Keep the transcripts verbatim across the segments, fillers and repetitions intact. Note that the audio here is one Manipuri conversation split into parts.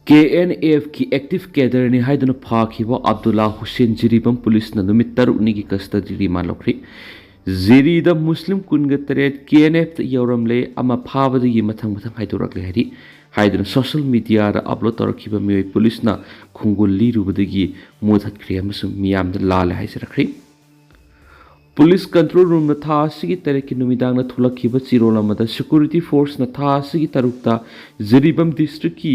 ꯀꯦ ꯑꯦꯟ ꯑꯦꯐꯀꯤ ꯑꯦꯛꯇꯤꯚ ꯀꯦꯗꯔꯅꯤ ꯍꯥꯏꯗꯨꯅ ꯐꯥꯈꯤꯕ ꯑꯕꯗꯨꯜꯂꯥ ꯍꯨꯁꯦꯟ ꯖꯤꯔꯤꯕꯥꯝ ꯄꯨꯂꯤꯁꯅ ꯅꯨꯃꯤꯠ ꯇꯔꯨꯛꯅꯤꯒꯤ ꯀꯁꯇꯗꯤ ꯔꯤꯃꯥꯟ ꯂꯧꯈ꯭ꯔꯦ꯫ ꯖꯤꯔꯤꯗ ꯃꯨꯁꯂꯤꯝ ꯀꯨꯟꯒ ꯇꯔꯦꯠ ꯀꯦ ꯑꯦꯟ ꯑꯦꯐꯇ ꯌꯧꯔꯝꯂꯦ, ꯑꯃ ꯐꯥꯕꯗꯒꯤ ꯃꯊꯪ ꯃꯊꯪ ꯍꯥꯏꯗꯣꯔꯛꯂꯦ ꯍꯥꯏꯔꯤ꯫ ꯍꯥꯏꯗꯨꯅ ꯁꯣꯁꯤꯌꯦꯜ ꯃꯤꯗꯤꯌꯥꯗ ꯑꯞꯂꯣꯗ ꯇꯧꯔꯛꯈꯤꯕ ꯃꯤꯑꯣꯏ ꯄꯨꯂꯤꯁꯅ ꯈꯣꯡꯒꯨꯜ ꯂꯤꯔꯨꯕꯗꯒꯤ ꯃꯨꯊꯠꯈ꯭ꯔꯦ ꯑꯃꯁꯨꯡ ꯃꯤꯌꯥꯝꯗ ꯂꯥꯜꯂꯦ ꯍꯥꯏꯖꯔꯛꯈ꯭ꯔꯦ꯫ ꯄꯨꯂꯤꯁ ꯀꯟꯇ꯭ꯔꯣꯜ ꯔꯨꯝꯅ ꯊꯥ ꯑꯁꯤꯒꯤ ꯇꯔꯦꯠꯀꯤ ꯅꯨꯃꯤꯗꯥꯡꯗ ꯊꯣꯛꯂꯛꯈꯤꯕ ꯆꯦꯔꯣꯜ ꯑꯃꯗ ꯁꯦꯀ꯭ꯌꯨꯔꯤꯇꯤ ꯐꯣꯔꯁꯅ ꯊꯥ ꯑꯁꯤꯒꯤ ꯇꯔꯨꯛꯇ ꯖꯤꯔꯤꯕꯥꯝ ꯗꯤꯁꯇ꯭ꯔꯤꯛꯀꯤ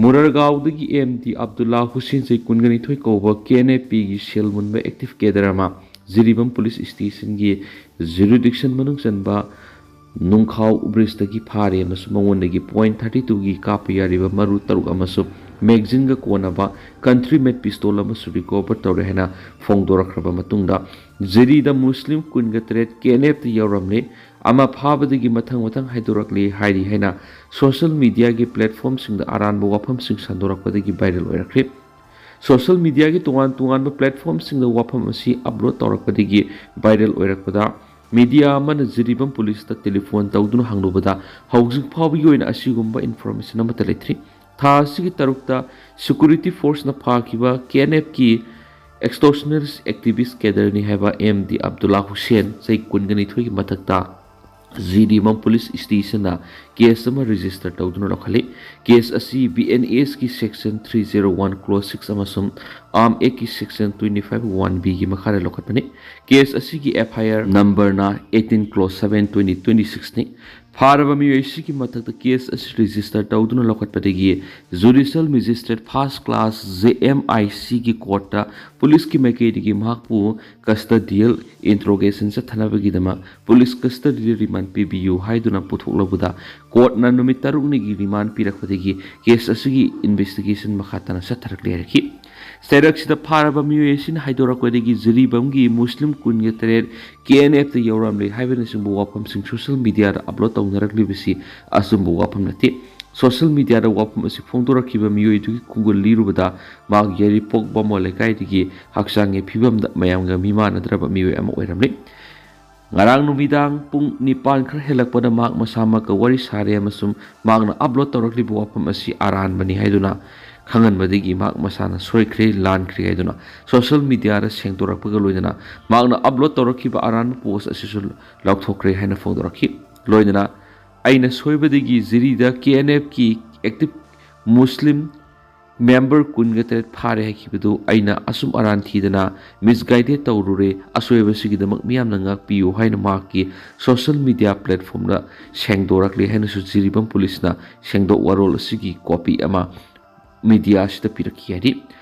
ꯃꯨꯔꯔꯒꯥꯎꯗꯒꯤ ꯑꯦꯝ ꯗꯤ ꯑꯕꯗꯨꯜꯂꯥ ꯍꯨꯁꯦꯟ ꯆꯍꯤ ꯀꯨꯟꯒ ꯅꯤꯊꯣꯏ ꯀꯧꯕ ꯀꯦ ꯑꯦꯟ ꯑꯦ ꯄꯤꯒꯤ ꯁꯦꯜ ꯃꯨꯟꯕ ꯑꯦꯛꯇꯤꯚ ꯀꯦꯗꯔ ꯑꯃ ꯖꯤꯔꯤꯕꯥꯝ ꯄꯨꯂꯤꯁ ꯁ꯭ꯇꯦꯁꯟꯒꯤ ꯖꯨꯔꯤꯗꯤꯛꯁꯟ ꯃꯅꯨꯡ ꯆꯟꯕ ꯅꯨꯡꯈꯥꯎ ꯕ꯭ꯔꯤꯖꯇꯒꯤ ꯐꯥꯔꯦ ꯑꯃꯁꯨꯡ ꯃꯉꯣꯟꯗꯒꯤ ꯄꯣꯏꯟ ꯊꯥꯔꯇꯤ ꯇꯨꯒꯤ ꯀꯥꯞꯄ ꯌꯥꯔꯤꯕ ꯃꯔꯨ ꯇꯔꯨꯛ ꯑꯃꯁꯨꯡ ꯃꯦꯒꯖꯤꯟꯒ ꯀꯣꯟꯅꯕ ꯀꯟꯇ꯭ꯔꯤ ꯃꯦꯠ ꯄꯤꯁꯇꯣꯜ ꯑꯃꯁꯨ ꯔꯤꯀꯣꯚꯔ ꯇꯧꯔꯦ ꯍꯥꯏꯅ ꯐꯣꯡꯗꯣꯔꯛꯈ꯭ꯔꯕ ꯃꯇꯨꯡꯗ ꯖꯤꯔꯤꯗ ꯃꯨꯁꯂꯤꯝ ꯀꯨꯟꯒ ꯇꯔꯦꯠ ꯀꯦ ꯑꯦꯟ ꯑꯦꯐꯇ ꯌꯧꯔꯝꯂꯦ꯫ ꯑꯃ ꯐꯥꯕꯗꯒꯤ ꯃꯊꯪ ꯃꯊꯪ ꯍꯥꯏꯗꯣꯔꯛꯂꯤ ꯍꯥꯏꯔꯤ ꯍꯥꯏꯅ ꯁꯣꯁꯤꯌꯦꯜ ꯃꯤꯗꯤꯌꯥꯒꯤ ꯄ꯭ꯂꯦꯠꯐꯣꯝꯁꯤꯡꯗ ꯑꯔꯥꯟꯕ ꯋꯥꯐꯝꯁꯤꯡ ꯁꯟꯗꯣꯔꯛꯄꯗꯒꯤ ꯚꯥꯏꯔꯦꯜ ꯑꯣꯏꯔꯛꯈ꯭ꯔꯦ꯫ ꯁꯣꯁꯤꯌꯦꯜ ꯃꯤꯗꯤꯌꯥꯒꯤ ꯇꯣꯉꯥꯟ ꯇꯣꯉꯥꯟꯕ ꯄ꯭ꯂꯦꯠꯐꯣꯝꯁꯤꯡꯗ ꯋꯥꯐꯝ ꯑꯁꯤ ꯑꯞꯂꯣꯗ ꯇꯧꯔꯛꯄꯗꯒꯤ ꯚꯥꯏꯔꯦꯜ ꯑꯣꯏꯔꯛꯄꯗ ꯃꯤꯗꯤꯌꯥ ꯑꯃꯅ ꯖꯤꯔꯤꯕꯥꯝ ꯄꯨꯂꯤꯁꯇ ꯇꯦꯂꯤꯐꯣꯟ ꯇꯧꯗꯨꯅ ꯍꯪꯂꯨꯕꯗ ꯍꯧꯖꯤꯛ ꯐꯥꯎꯕꯒꯤ ꯑꯣꯏꯅ ꯑꯁꯤꯒꯨꯝꯕ ꯏꯟꯐꯣꯔꯃꯦꯁꯟ ꯑꯃꯠꯇ ꯂꯩꯇ꯭ꯔꯤ꯫ ꯊꯥ ꯑꯁꯤꯒꯤ ꯇꯔꯨꯛꯇ ꯁꯦꯀ꯭ꯌꯨꯔꯤꯇꯤ ꯐꯣꯔꯁꯅ ꯐꯥꯈꯤꯕ ꯀꯦ ꯑꯦꯟ ꯑꯦꯐꯀꯤ ꯑꯦꯛꯁꯇꯣꯔꯁꯅꯔꯤꯁ ꯑꯦꯛꯇꯤꯚꯤꯁ ꯀꯦꯗꯔꯅꯤ ꯍꯥꯏꯕ ꯑꯦꯝ ꯗꯤ ꯑꯕꯗꯨꯜꯂꯥ ꯍꯨꯁꯦꯟ, ꯆꯍꯤ ꯀꯨꯟꯒ ꯅꯤꯊꯣꯏꯒꯤ ꯃꯊꯛꯇ ꯖꯤꯔꯤꯕꯥꯝ ꯄꯨꯂꯤꯁ ꯁ꯭ꯇꯦꯁꯟꯅ ꯀꯦꯁ ꯑꯃ ꯔꯦꯖꯤꯁꯇꯔ ꯇꯧꯗꯨꯅ ꯂꯧꯈꯠꯂꯤ꯫ ꯀꯦꯁ ꯑꯁꯤ ꯕꯤ ꯑꯦꯟ ꯑꯦꯁꯀꯤ section three zero one clause six ꯑꯃꯁꯨꯡ ꯑꯥꯔꯝ ꯑꯦꯛꯀꯤ ꯁꯦꯛꯁꯟ ꯇ꯭ꯋꯦꯟꯇꯤ ꯐꯥꯏꯚ ꯋꯥꯟ ꯕꯤꯒꯤ ꯃꯈꯥꯗ ꯂꯧꯈꯠꯄꯅꯤ꯫ ꯀꯦꯁ ꯑꯁꯤꯒꯤ ꯑꯦꯐ ꯑꯥꯏ ꯑꯥꯔ ꯅꯝꯕꯔꯅ eighteen clause seven twenty twenty ꯁꯤꯛꯁꯅꯤ꯫ ꯐꯥꯔꯕ ꯃꯤꯑꯣꯏ ꯑꯁꯤꯒꯤ ꯃꯊꯛꯇ ꯀꯦꯁ ꯑꯁꯤ ꯔꯦꯖꯤꯁꯇꯔ ꯇꯧꯗꯨꯅ ꯂꯧꯈꯠꯄꯗꯒꯤ judicial magistrate first class, J M I ꯁꯤꯒꯤ ꯀꯣꯔꯠꯇ ꯄꯨꯂꯤꯁꯀꯤ ꯃꯥꯏꯀꯩꯗꯒꯤ ꯃꯍꯥꯛꯄꯨ ꯀꯁꯇꯗꯤꯌꯦꯜ ꯏꯟꯇ꯭ꯔꯣꯒꯦꯁꯟ ꯆꯠꯊꯅꯕꯒꯤꯗꯃꯛ ꯄꯨꯂꯤꯁ ꯀꯁꯇꯗꯤꯗ ꯔꯤꯃꯥꯟ ꯄꯤꯕꯤꯌꯨ ꯍꯥꯏꯗꯨꯅ ꯄꯨꯊꯣꯛꯂꯕꯗ ꯀꯣꯔꯠꯅ ꯅꯨꯃꯤꯠ ꯇꯔꯨꯛꯅꯤꯒꯤ ꯔꯤꯃꯥꯟ ꯄꯤꯔꯛꯄꯗꯒꯤ ꯀꯦꯁ ꯑꯁꯤꯒꯤ ꯏꯟꯚꯦꯁꯇꯤꯒꯦꯁꯟ ꯃꯈꯥ ꯇꯥꯅ ꯆꯠꯊꯔꯛꯂꯦ ꯍꯥꯏꯔꯛꯈꯤ꯫ ꯆꯩꯔꯛꯁꯤꯗ ꯐꯥꯔꯕ ꯃꯤꯑꯣꯏ ꯑꯁꯤꯅ ꯍꯥꯏꯗꯣꯔꯛꯄꯗꯒꯤ ꯖꯤꯔꯤꯕꯥꯝꯒꯤ ꯃꯨꯁꯂꯤꯝ ꯀꯨꯟꯒ ꯇꯔꯦꯠ ꯀꯦ ꯑꯦꯟ ꯑꯦꯐꯇ ꯌꯧꯔꯝꯂꯦ ꯍꯥꯏꯕꯅꯆꯤꯡꯕ ꯋꯥꯐꯝꯁꯤꯡ ꯁꯣꯁꯤꯌꯦꯜ ꯃꯤꯗꯤꯌꯥꯗ ꯑꯞꯂꯣꯗ ꯇꯧꯅꯔꯛꯂꯤꯕꯁꯤ ꯑꯆꯨꯝꯕ ꯋꯥꯐꯝ ꯅꯠꯇꯦ꯫ ꯁꯣꯁꯤꯌꯦꯜ ꯃꯤꯗꯤꯌꯥꯗ ꯋꯥꯐꯝ ꯑꯁꯤ ꯐꯣꯡꯗꯣꯔꯛꯈꯤꯕ ꯃꯤꯑꯣꯏꯗꯨꯒꯤ ꯈꯣꯡꯒꯨꯜ ꯂꯤꯔꯨꯕꯗ ꯃꯍꯥꯛ ꯌꯥꯏꯔꯤꯄꯣꯛ ꯕꯥꯃꯣꯟ ꯂꯩꯀꯥꯏꯗꯒꯤ ꯍꯛꯆꯥꯡꯒꯤ ꯐꯤꯕꯝꯗ ꯃꯌꯥꯝꯒ ꯃꯤꯃꯥꯟꯅꯗ꯭ꯔꯕ ꯃꯤꯑꯣꯏ ꯑꯃ ꯑꯣꯏꯔꯝꯂꯦ꯫ ꯉꯔꯥꯡ ꯅꯨꯃꯤꯗꯥꯡ ꯄꯨꯡ ꯅꯤꯄꯥꯟ ꯈꯔ ꯍꯦꯜꯂꯛꯄꯗ ꯃꯍꯥꯛ ꯃꯁꯥꯃꯛꯀ ꯋꯥꯔꯤ ꯁꯥꯔꯦ ꯑꯃꯁꯨꯡ ꯃꯍꯥꯛꯅ ꯑꯞꯂꯣꯗ ꯇꯧꯔꯛꯂꯤꯕ ꯋꯥꯐꯝ ꯑꯁꯤ ꯑꯔꯥꯟꯕꯅꯤ ꯍꯥꯏꯗꯨꯅ ꯈꯪꯍꯟꯕꯗꯒꯤ ꯃꯍꯥꯛ ꯃꯁꯥꯅ ꯁꯣꯏꯈ꯭ꯔꯦ, ꯂꯥꯟꯈ꯭ꯔꯦ ꯍꯥꯏꯗꯨꯅ ꯁꯣꯁꯤꯌꯦꯜ ꯃꯤꯗꯤꯌꯥꯗ ꯁꯦꯡꯗꯣꯔꯛꯄꯒ ꯂꯣꯏꯅꯅ ꯃꯍꯥꯛꯅ ꯑꯞꯂꯣꯗ ꯇꯧꯔꯛꯈꯤꯕ ꯑꯔꯥꯟꯕ ꯄꯣꯁ ꯑꯁꯤꯁꯨ ꯂꯧꯊꯣꯛꯈ꯭ꯔꯦ ꯍꯥꯏꯅ ꯐꯣꯡꯗꯣꯔꯛꯈꯤ꯫ ꯂꯣꯏꯅꯅ ꯑꯩꯅ ꯁꯣꯏꯕꯗꯒꯤ ꯖꯤꯔꯤꯗ ꯀꯦ ꯑꯦꯟ ꯑꯦꯐꯀꯤ ꯑꯦꯛꯇꯤꯚ ꯃꯨꯁꯂꯤꯝ ꯃꯦꯝꯕꯔ ꯀꯨꯟꯒ ꯇꯔꯦꯠ ꯐꯥꯔꯦ ꯍꯥꯏꯈꯤꯕꯗꯨ ꯑꯩꯅ ꯑꯁꯨꯝ ꯑꯔꯥꯟ ꯊꯤꯗꯅ ꯃꯤꯁꯒꯥꯏꯗꯦꯗ ꯇꯧꯔꯨꯔꯦ꯫ ꯑꯁꯣꯏꯕꯁꯤꯒꯤꯗꯃꯛ ꯃꯤꯌꯥꯝꯅ ꯉꯥꯛꯄꯤꯌꯨ ꯍꯥꯏꯅ ꯃꯍꯥꯛꯀꯤ ꯁꯣꯁꯤꯌꯦꯜ ꯃꯤꯗꯤꯌꯥ ꯄ꯭ꯂꯦꯠꯐꯣꯝꯗ ꯁꯦꯡꯗꯣꯔꯛꯂꯦ ꯍꯥꯏꯅꯁꯨ ꯖꯤꯔꯤꯕꯥꯝ ꯄꯨꯂꯤꯁꯅ ꯁꯦꯡꯗꯣꯛ ꯋꯥꯔꯣꯜ ꯑꯁꯤꯒꯤ ꯀꯣꯄꯤ ꯑꯃ ꯃꯤꯗꯤꯌꯥ ꯑꯁꯤꯗ ꯄꯤꯔꯛꯈꯤ ꯍꯥꯏꯔꯤ꯫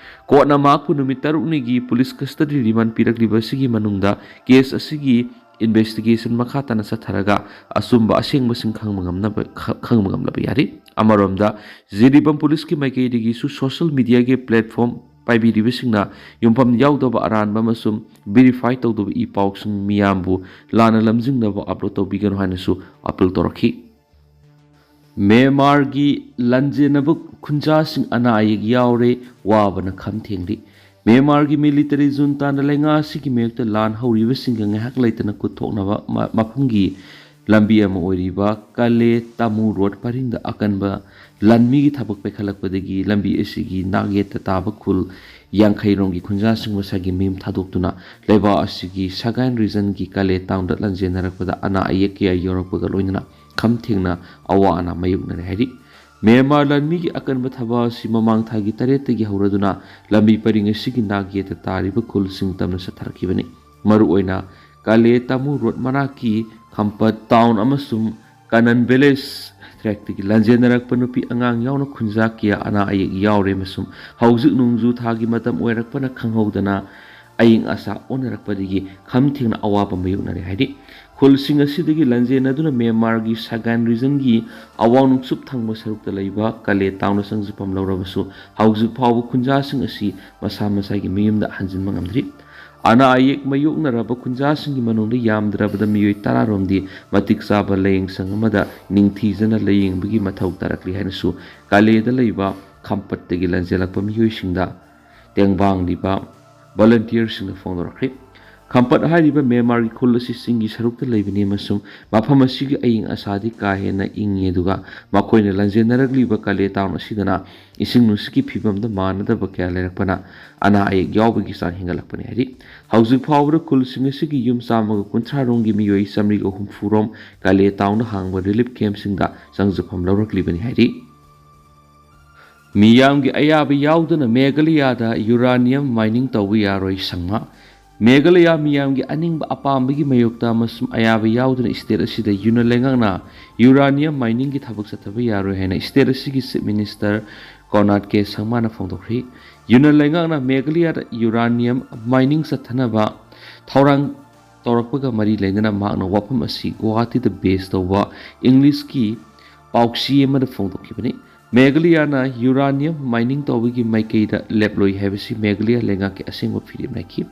ꯀꯣꯔꯠꯅ ꯃꯍꯥꯛꯄꯨ ꯅꯨꯃꯤꯠ ꯇꯔꯨꯛꯅꯤꯒꯤ ꯄꯨꯂꯤꯁ ꯀꯁꯇꯗꯤ ꯔꯤꯃꯥꯟ ꯄꯤꯔꯛꯂꯤꯕ ꯑꯁꯤꯒꯤ ꯃꯅꯨꯡꯗ ꯀꯦꯁ ꯑꯁꯤꯒꯤ ꯏꯟꯚꯦꯁꯇꯤꯒꯦꯁꯟ ꯃꯈꯥ ꯇꯥꯅ ꯆꯠꯊꯔꯒ ꯑꯆꯨꯝꯕ ꯑꯁꯦꯡꯕꯁꯤꯡ ꯈꯪꯕ ꯉꯝꯅꯕ, ꯈ-, ꯈꯪꯕ ꯉꯝꯂꯕ ꯌꯥꯔꯤ꯫ ꯑꯃꯔꯣꯝꯗ ꯖꯤꯔꯤꯕꯥꯝ ꯄꯨꯂꯤꯁꯀꯤ ꯃꯥꯏꯀꯩꯗꯒꯤꯁꯨ ꯁꯣꯁꯤꯌꯦꯜ ꯃꯤꯗꯤꯌꯥꯒꯤ ꯄ꯭ꯂꯦꯠꯐꯣꯝ ꯄꯥꯏꯕꯤꯔꯤꯕꯁꯤꯡꯅ ꯌꯨꯝꯐꯝ ꯌꯥꯎꯗꯕ ꯑꯔꯥꯟꯕ ꯑꯃꯁꯨꯡ ꯚꯦꯔꯤꯐꯥꯏ ꯇꯧꯗꯕ ꯏ ꯄꯥꯎꯁꯤꯡ ꯃꯤꯌꯥꯝꯕꯨ ꯂꯥꯟꯅ ꯂꯝꯖꯤꯡꯅꯕ ꯑꯞꯂꯣꯗ ꯇꯧꯕꯤꯒꯅꯨ ꯍꯥꯏꯅꯁꯨ ꯑꯄꯤꯜ ꯇꯧꯔꯛꯈꯤ꯫ ꯃ꯭ꯌꯥꯟꯃꯥꯔꯒꯤ ꯂꯥꯟꯖꯦꯟꯅꯕ ꯈꯨꯟꯖꯥꯁꯤꯡ ꯑꯅꯥ ꯑꯌꯦꯛ ꯌꯥꯎꯔꯦ, ꯋꯥꯕꯅ ꯈꯝ ꯊꯦꯡꯂꯤ꯫ ꯃ꯭ꯌꯥꯟꯃꯥꯔꯒꯤ ꯃꯤꯂꯤꯇꯔꯤ ꯖꯨꯟꯇꯥꯅ ꯂꯩꯉꯥꯛ ꯑꯁꯤꯒꯤ ꯃꯥꯌꯣꯛꯇ ꯂꯥꯟ ꯍꯧꯔꯤꯕꯁꯤꯡꯒ ꯉꯥꯏꯍꯥꯛ ꯂꯩꯇꯅ ꯀꯨꯠꯊꯣꯛꯅꯕ ꯃ-, ꯃꯐꯝꯒꯤ ꯂꯝꯕꯤ ꯑꯃ ꯑꯣꯏꯔꯤꯕ ꯀꯂꯦ ꯇꯥꯃꯨ ꯔꯣꯗ ꯄꯔꯤꯡꯗ ꯑꯀꯟꯕ ꯂꯥꯟꯃꯤꯒꯤ ꯊꯕꯛ ꯄꯥꯏꯈꯠꯂꯛꯄꯗꯒꯤ ꯂꯝꯕꯤ ꯑꯁꯤꯒꯤ ꯅꯥꯛꯌꯦꯠꯇ ꯇꯥꯕ ꯈꯨꯜ ꯌꯥꯡꯈꯩ ꯔꯣꯝꯒꯤ ꯈꯨꯟꯖꯥꯁꯤꯡ ꯃꯁꯥꯒꯤ ꯃꯌꯨꯝ ꯊꯥꯗꯣꯛꯇꯨꯅ ꯂꯩꯕꯥꯛ ꯑꯁꯤꯒꯤ ꯁꯒꯥꯏꯟ ꯔꯤꯖꯟꯒꯤ ꯀꯂꯦ ꯇꯥꯎꯟꯗ ꯂꯥꯟꯖꯦꯟꯅꯔꯛꯄꯗ ꯑꯅꯥ ꯑꯌꯦꯛ ꯀꯌꯥ ꯌꯥꯎꯔꯛꯄꯒ ꯂꯣꯏꯅꯅ ꯈꯝ ꯊꯦꯡꯅ ꯑꯋꯥ ꯑꯅꯥ ꯃꯥꯌꯣꯛꯅꯔꯦ ꯍꯥꯏꯔꯤ꯫ ꯃ꯭ꯌꯥꯟꯃꯥꯔ ꯂꯥꯟꯃꯤꯒꯤ ꯑꯀꯟꯕ ꯊꯕꯛ ꯑꯁꯤ ꯃꯃꯥꯡ ꯊꯥꯒꯤ ꯇꯔꯦꯠꯇꯒꯤ ꯍꯧꯔꯗꯨꯅ ꯂꯝꯕꯤ ꯄꯔꯤꯡ ꯑꯁꯤꯒꯤ ꯅꯥꯛꯌꯦꯠꯇ ꯇꯥꯔꯤꯕ ꯈꯨꯜꯁꯤꯡ ꯇꯝꯅ ꯆꯠꯊꯔꯛꯈꯤꯕꯅꯤ꯫ ꯃꯔꯨꯑꯣꯏꯅ ꯀꯥꯂꯦ ꯇꯥꯃꯨ ꯔꯣꯗ ꯃꯅꯥꯛꯀꯤ ꯈꯝꯄꯠ ꯇꯥꯎꯟ ꯑꯃꯁꯨꯡ ꯀꯅꯟ ꯚꯤꯂꯦꯖ ꯇ꯭ꯔꯦꯛꯇꯒꯤ ꯂꯥꯟꯖꯦꯟꯅꯔꯛꯄ ꯅꯨꯄꯤ ꯑꯉꯥꯡ ꯌꯥꯎꯅ ꯈꯨꯟꯖꯥ ꯀꯌꯥ ꯑꯅꯥ ꯑꯌꯦꯛ ꯌꯥꯎꯔꯦ ꯑꯃꯁꯨꯡ ꯍꯧꯖꯤꯛ ꯅꯣꯡꯖꯨ ꯊꯥꯒꯤ ꯃꯇꯝ ꯑꯣꯏꯔꯛꯄꯅ ꯈꯪꯍꯧꯗꯅ ꯑꯏꯪ ꯑꯁꯥ ꯑꯣꯟꯅꯔꯛꯄꯗꯒꯤ ꯈꯝ ꯊꯦꯡꯅ ꯑꯋꯥꯕ ꯃꯥꯌꯣꯛꯅꯔꯦ ꯍꯥꯏꯔꯤ꯫ ꯈꯨꯜꯁꯤꯡ ꯑꯁꯤꯗꯒꯤ ꯂꯥꯟꯖꯦꯟꯅꯗꯨꯅ ꯃ꯭ꯌꯥꯟꯃꯥꯔꯒꯤ ꯁꯒꯥꯏꯟ ꯔꯤꯖꯟꯒꯤ ꯑꯋꯥꯡ ꯅꯣꯡꯆꯨꯞ ꯊꯪꯕ ꯁꯔꯨꯛꯇ ꯂꯩꯕ ꯀꯂꯦ ꯇꯥꯎꯟꯗ ꯆꯪꯖꯐꯝ ꯂꯧꯔꯕꯁꯨ ꯍꯧꯖꯤꯛ ꯐꯥꯎꯕ ꯈꯨꯟꯖꯥꯁꯤꯡ ꯑꯁꯤ ꯃꯁꯥ ꯃꯁꯥꯒꯤ ꯃꯌꯨꯝꯗ ꯍꯟꯖꯤꯟꯕ ꯉꯝꯗ꯭ꯔꯤ꯫ ꯑꯅꯥ ꯑꯌꯦꯛ ꯃꯥꯌꯣꯛꯅꯔꯕ ꯈꯨꯟꯖꯥꯁꯤꯡꯒꯤ ꯃꯅꯨꯡꯗ ꯌꯥꯝꯗ꯭ꯔꯕꯗ ꯃꯤꯑꯣꯏ ꯇꯔꯥ ꯔꯣꯝꯗꯤ ꯃꯇꯤꯛ ꯆꯥꯕ ꯂꯥꯌꯦꯡꯁꯪ ꯑꯃꯗ ꯅꯤꯡꯊꯤꯖꯅ ꯂꯥꯌꯦꯡꯕꯒꯤ ꯃꯊꯧ ꯇꯥꯔꯛꯂꯤ ꯍꯥꯏꯅꯁꯨ ꯀꯥꯂꯦꯗ ꯂꯩꯕ ꯈꯝꯄꯠꯇꯒꯤ ꯂꯥꯟꯖꯦꯜꯂꯛꯄ ꯃꯤꯑꯣꯏꯁꯤꯡꯗ ꯇꯦꯡꯕꯥꯡꯂꯤꯕ ꯚꯣꯂꯨꯟꯇꯤꯌꯔꯁꯤꯡꯅ ꯐꯣꯡꯗꯣꯔꯛꯈ꯭ꯔꯦ꯫ ꯈꯝꯄꯠ ꯍꯥꯏꯔꯤꯕ ꯃ꯭ꯌꯥꯟꯃꯥꯔꯒꯤ ꯈꯨꯜ ꯑꯁꯤ ꯆꯤꯡꯒꯤ ꯁꯔꯨꯛꯇ ꯂꯩꯕꯅꯤ ꯑꯃꯁꯨꯡ ꯃꯐꯝ ꯑꯁꯤꯒꯤ ꯑꯏꯪ ꯑꯁꯥꯗꯤ ꯀꯥ ꯍꯦꯟꯅ ꯏꯪꯉꯤ, ꯑꯗꯨꯒ ꯃꯈꯣꯏꯅ ꯂꯥꯟꯖꯦꯟꯅꯔꯛꯂꯤꯕ ꯀꯥꯂꯦ ꯇꯥꯎꯟ ꯑꯁꯤꯗꯅ ꯏꯁꯤꯡ ꯅꯨꯡꯁꯤꯠꯀꯤ ꯐꯤꯕꯝꯗ ꯃꯥꯟꯅꯗꯕ ꯀꯌꯥ ꯂꯩꯔꯛꯄꯅ ꯑꯅꯥ ꯑꯌꯦꯛ ꯌꯥꯎꯕꯒꯤ ꯆꯥꯡ ꯍꯦꯟꯒꯠꯂꯛꯄꯅꯤ ꯍꯥꯏꯔꯤ꯫ ꯍꯧꯖꯤꯛ ꯐꯥꯎꯕꯗ ꯈꯨꯜꯁꯤꯡ ꯑꯁꯤꯒꯤ ꯌꯨꯝ ꯆꯥꯝꯃꯒ ꯀꯨꯟꯊ꯭ꯔꯥ ꯔꯣꯝꯒꯤ ꯃꯤꯑꯣꯏ ꯆꯥꯃꯔꯤꯒ ꯍꯨꯝꯐꯨ ꯔꯣꯝ ꯀꯥꯂꯦ ꯇꯥꯎꯟꯗ ꯍꯥꯡꯕ ꯔꯤꯂꯤꯐ ꯀꯦꯝꯞꯁꯤꯡꯗ ꯆꯪꯖꯐꯝ ꯂꯧꯔꯛꯂꯤꯕꯅꯤ ꯍꯥꯏꯔꯤ꯫ ꯃꯤꯌꯥꯝꯒꯤ ꯑꯌꯥꯕ ꯌꯥꯎꯗꯅ ꯃꯦꯘꯥꯂꯌꯥꯗ ꯌꯨꯔꯥꯅꯤꯌꯝ ꯃꯥꯏꯅꯤꯡ ꯇꯧꯕ ꯌꯥꯔꯣꯏ, ꯁꯪꯃꯥ꯫ ꯃꯦꯘꯥꯂꯌꯥ ꯃꯤꯌꯥꯝꯒꯤ ꯑꯅꯤꯡꯕ ꯑꯄꯥꯝꯕꯒꯤ ꯃꯥꯌꯣꯛꯇ ꯑꯃꯁꯨꯡ ꯑꯌꯥꯕ ꯌꯥꯎꯗꯅ ꯁ꯭ꯇꯦꯠ ꯑꯁꯤꯗ ꯌꯨꯅꯤꯌꯟ ꯂꯩꯉꯥꯛꯅ ꯌꯨꯔꯥꯅꯤꯌꯝ ꯃꯥꯏꯅꯤꯡꯒꯤ ꯊꯕꯛ ꯆꯠꯊꯕ ꯌꯥꯔꯣꯏ ꯍꯥꯏꯅ ꯁ꯭ꯇꯦꯠ ꯑꯁꯤꯒꯤ ꯆꯤꯐ ꯃꯤꯅꯤꯁꯇꯔ ꯀꯣꯅꯥꯔꯗ ꯀꯦ ꯁꯪꯃꯥꯅ ꯐꯣꯡꯗꯣꯛꯈ꯭ꯔꯤ꯫ ꯌꯨꯅꯤꯌꯟ ꯂꯩꯉꯥꯛꯅ ꯃꯦꯘꯥꯂꯌꯥꯗ ꯌꯨꯔꯥꯅꯤꯌꯝ ꯃꯥꯏꯅꯤꯡ ꯆꯠꯊꯅꯕ ꯊꯧꯔꯥꯡ ꯇꯧꯔꯛꯄꯒ ꯃꯔꯤ ꯂꯩꯅꯅ ꯃꯍꯥꯛꯅ ꯋꯥꯐꯝ ꯑꯁꯤ ꯒꯨꯋꯥꯍꯥꯇꯤꯗ ꯕꯦꯖ ꯇꯧꯕ ꯏꯪꯂꯤꯁꯀꯤ ꯄꯥꯎꯆꯦ ꯑꯃꯗ ꯐꯣꯡꯗꯣꯛꯈꯤꯕꯅꯤ꯫ ꯃꯦꯘꯥꯂꯌꯥꯅ ꯌꯨꯔꯥꯅꯤꯌꯝ ꯃꯥꯏꯅꯤꯡ ꯇꯧꯕꯒꯤ ꯃꯥꯏꯀꯩꯗ ꯂꯦꯞꯂꯣꯏ ꯍꯥꯏꯕꯁꯤ ꯃꯦꯘꯥꯂꯌꯥ ꯂꯩꯉꯥꯛꯀꯤ ꯑꯁꯦꯡꯕ ꯐꯤꯔꯦꯞ ꯅꯥꯏꯈꯤ꯫